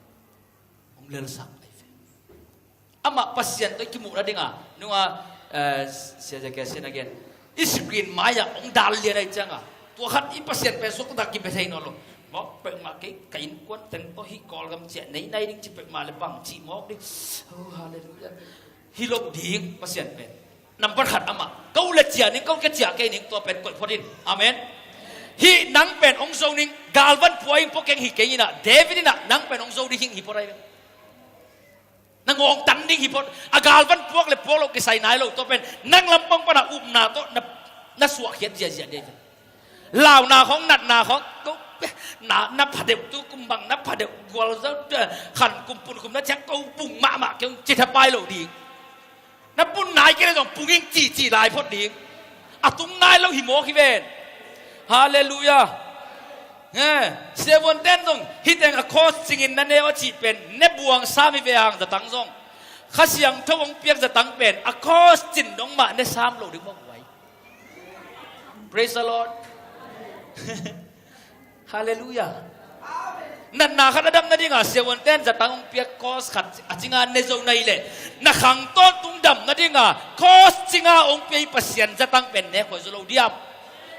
hong lelsak ahi ve. Amah Pasian tawh i kimuhna dinga nunga, eh, sia zia kia sin again. I screen mai-ah hong dal lian ahi cianga tua khat i Pasian pen suakta kibia thei nawn lo. Mawk peuhmah kei ka innkuan teng tawh hih Kawlgam ciah nei nai ding ci peuhmah le bang cih mawk ding. Oh, halleluiah. Hi lo ding Pasian pen. Nambat khat amah ka uh le ciah ning, ka uh ka ciah kei ning, tua pen koih phot in. Amen. Hih nang pen hong zo ning, galvan pua in pua keng hi kei inah, David inah nang pen hong zo ding hing hi phot ahi ve. Na ngawngtan ding hi phot, a galvan puak le puak lo kisai nai lo, tua pen nang lampang pana upna tawh na, na suahkhiat ziahziah ding hi. Launa khawng, natna khawng, ko, na, na pha deuh tu kum bang, na pha deuh gualzo, khan kum pun kum na ciang ko pung mahmah kei hong ci thapai lo ding. Na pun nai kei le zong pung ing cihcih lai phot ding. A tung nai lo hi mawk hi ven. Halleluiah. He, siavuanten zong hih teng a cross cingin na ne aw cih pen ne buang sam hi ve hang zatang zong, Kha Siangtho hong piak zatang pen a cross cin dong mah ne sam lo ding mawk uai. Praise the Lord. Halleluiah. Natna khat a dam nadinga siavuante'n zatang hong pia, course khat a cinga ne zo na hih leh, na khang tawntung dam nadinga course cinga hong pia i Pasian zatang pen ne khuai zo lo diam?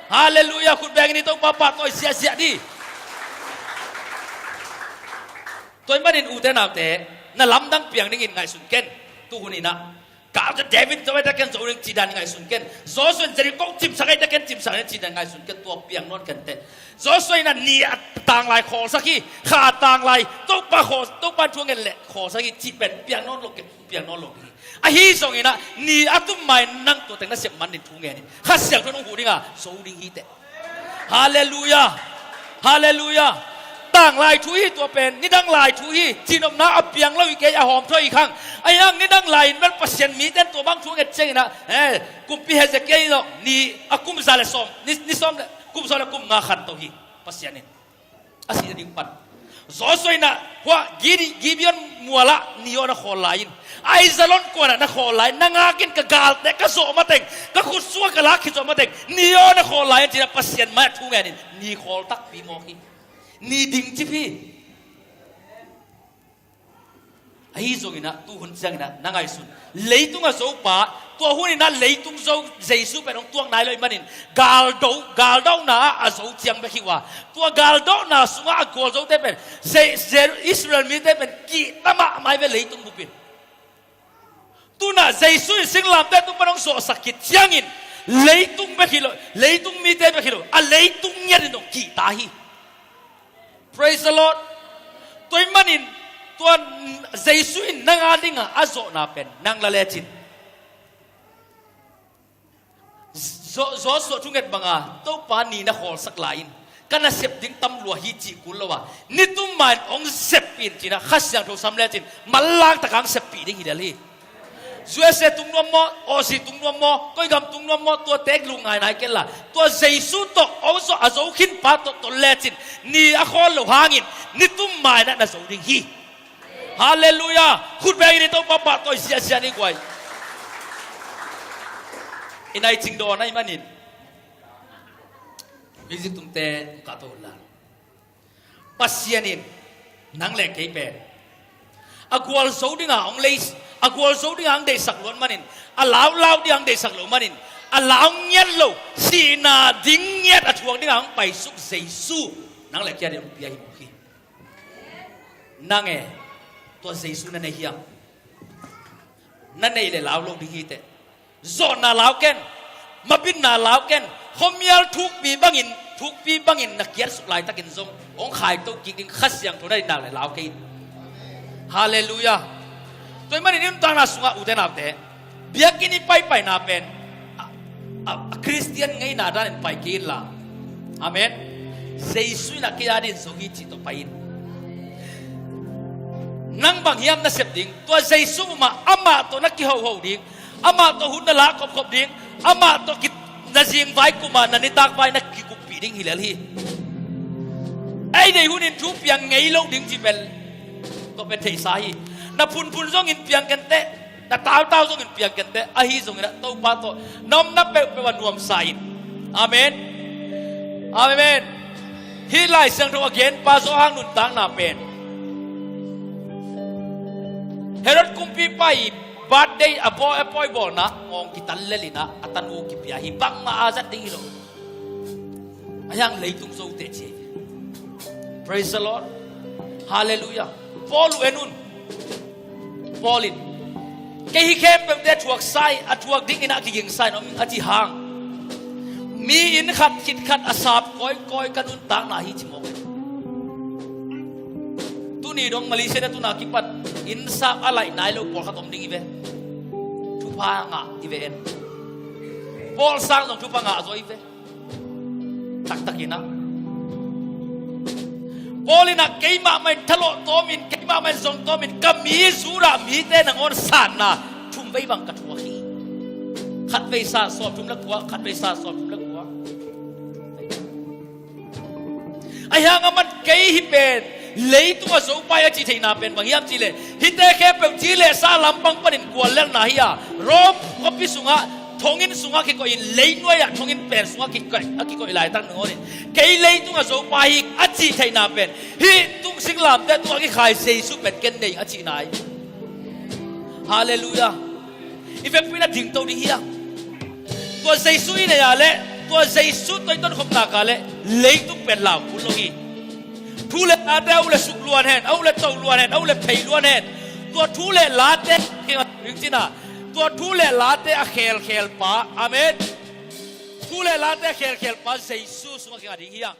Halleluiah. Khut bengin i Topa pahtawi ziahziah ni. Tua ahih manin ute naute, na lamdang piang dingin ngaihsun ken. Tuhun in ah, ka David zo ahih teh ken zo ding cih dan ngaihsun ken. Joshua in Jericho cimsak ahih teh ken cimsak ding cih dan ngaihsun ken. Tua piang nawn ken teh. Joshua in ah ni a tanglai khawlsak hi, kha a tanglai Topa khawl, Topa thu ngen leh khawlsak hi cih pen piang nawn lo ken, piang nawn lo ding hi. Ahi zongin ah ni a tum ma-in nang tua teng nasep man ding thu ngen in. Kha Siangtho in hong huh dinga zo ding hi teh. Halleluiah. Halleluiah. Tanglai thu hi tua pen, nidang lai thu hi, cihnopna a piang lo hi kei, a hawmthawh hi khang. Ahi hang nidang lai-in bel Pasian mite'n tua bang thu a nget ciangin ah, eh, kumpi Hezekiah in zong ni a kum za le sawm, ni, ni sawm le, kum sawm le kum nga khanto hi Pasian in. A sih nading pan. Joshua in ah, hua, Gidi-, Gibeon mualah ni aw na khawl lai-in, Aijalon kuanah na khawl lai-in, na ngak in, ka galte ka zawh mateng, ka khut sungah ka lak khit zawh mateng, ni aw na khawl lai-in, ci-in ah Pasian mai-ah thu ngen in, ni khawl takpi mawk hi. Ni ding cip hi. Ahi zongin ah, tuhun ciangin ah, na ngaihsun. Leitung a zopa, tua hun in ah leitung zo, Jesu pen hong tuak nai lo ahih manin, galdo, galdona ah a zo ciang bek hi uh a. Tua galdona sungah a gualzote pen, Je-, Je-, Israel mite pen kihta mahmah hi ve leitung bup in. Tu-in ah Jesu in singlamteh tung pan hong zawhsak khit ciangin, leitung bek hi lo, leitung mite bek hi lo, a leitung ngiat in zong kihta hi. Praise the Lord. Tua ahih manin, tua Jesu in nang a dinga a zawhna pen nang la lecin, Jo-, Joshua thunget banga, Topa ni na khawlsak lai-in, ka nasep ding tam lua hi cih kul lo a, ni tum ma-in hong seppih in, ci-in ah Kha Siangtho sam lecin, manlang taka hong seppih ding hi lel hi. U S A tung nuam maw, Aussie tung nuam maw, koi gam tung nuam maw, tua tek lungngai nai ken la, tua Jesu tawh hong zo, a zo khinpa tawh tol lecin, ni a khawl loh hangin, ni tum ma-in ah na zo ding hi. Halleluiah. Khut bengin i Topa pahtawi ziahziah ni guai. I nai cing dawn ahih manin, music tumte kah to la. Pasian in nang le kei pen a gualzo dinga hong lei, a gualzo dinga hong deihsak luat manin, a laulau dinga hong deihsak lo manin, a lau ngiat lo, sihna ding ngiat a thuak dinga hong paisuk Jesu nang le kei a ding hong pia hi mawk hi. Nang e, tua Jesu na nei hiam? Na neih leh lau lo ding hi teh. Zawhna lau ken, mabitna lau ken, khuamial thukpi bangin, thukpi bangin na kiatsuk laitakin zong hong khaito kik ding Kha Siangtho na deihna leh lau kei in. Halleluiah. Tua ahih manin i nuntakna sungah ute naute, biakinn i paipaina pen a, a, a Khristian ngeina danin pai kei inla. Amen. Jesu in a kei a dingin zo hi cih tawh pai in. Nang bang hiam na sep ding? Tua Jesu mah, amah tawh na kihoho ding, amah tawh hun na lak khopkhop ding, amah tawh ki-, na zingvai kum a na nitakvai na kikuppih ding hi lel hi. Ei deih hunin thu piang ngei lo ding cih pen, tua pen theihsa hi. Na phunphun zongin piang kenteh, na tautau zongin piang kenteh, ahi zongin ah Topa tawh na omna peuhpeuh ah nuamsa in. Amen. Amen. Hih Lai Siangtho a genpa Johan nuntakna pen, Herod kumpipa i birthday a bawi, a pawibawlna ngawng kitan lel in ah a tanu kipia hi. Bangmah a zat ding hi lo. A hiang leitung zo teh ci. Praise the Lord. Halleluiah. Paul uh en un. Paul in, kei hih khempeuhte a thuak sa in, a thuak dingin ah kiging sa in om ing a ci hang, mi inn khat khit khat a sap kawikawi ka nuntakna hi ci mawk. Tuni dong Malaysia na tuna kipat inn sap a laih nai lo pawlkhat om ding hi ve. Thupha ngah hi ve en. Paul sang zong thupha ngah zaw hi ve. Taktak in ah, Paul in ah, keimah mah in thalawh tawmin, keimah mah in zong tawmin, ka mi Judah mite nangawn sanna thum vei bang ka thuak hi. Khat vei san sawmthum le kua, khat vei san sawmthum le kua. Ahi hang aman kei hih pen leitung a zopa hi a cih theihna pen bang hiam cih leh, hihte khempeuh ci leh sa lampang panin guallelhna hi a, Rome khuapi sungah thonginn sungah kikoihin, leinuai-ah thonginn pen sungah kikoih, a kikoih laitak nungawnin, "Kei leitungah Zopa hi," a cih theihna pen, hih tung singlamteh tungah kikhai Jesu pen ken nei a cihna hi. Halleluiah. I vekpi in a dingto ding hi a. Tua Jesu i nei a leh, tua Jesu tawh i tonkhopna ka leh, leitung pen lau kul lo hi. Thu le late a uh le suk luan hen, a uh le to luan hen, a uh le phei luan hen. Tua thu le late a kiang a ding cina. Tua thu le late a khelkhel pa. Amen. Thu le late a khelkhel pa Jesu sungah kiang a ding hi a.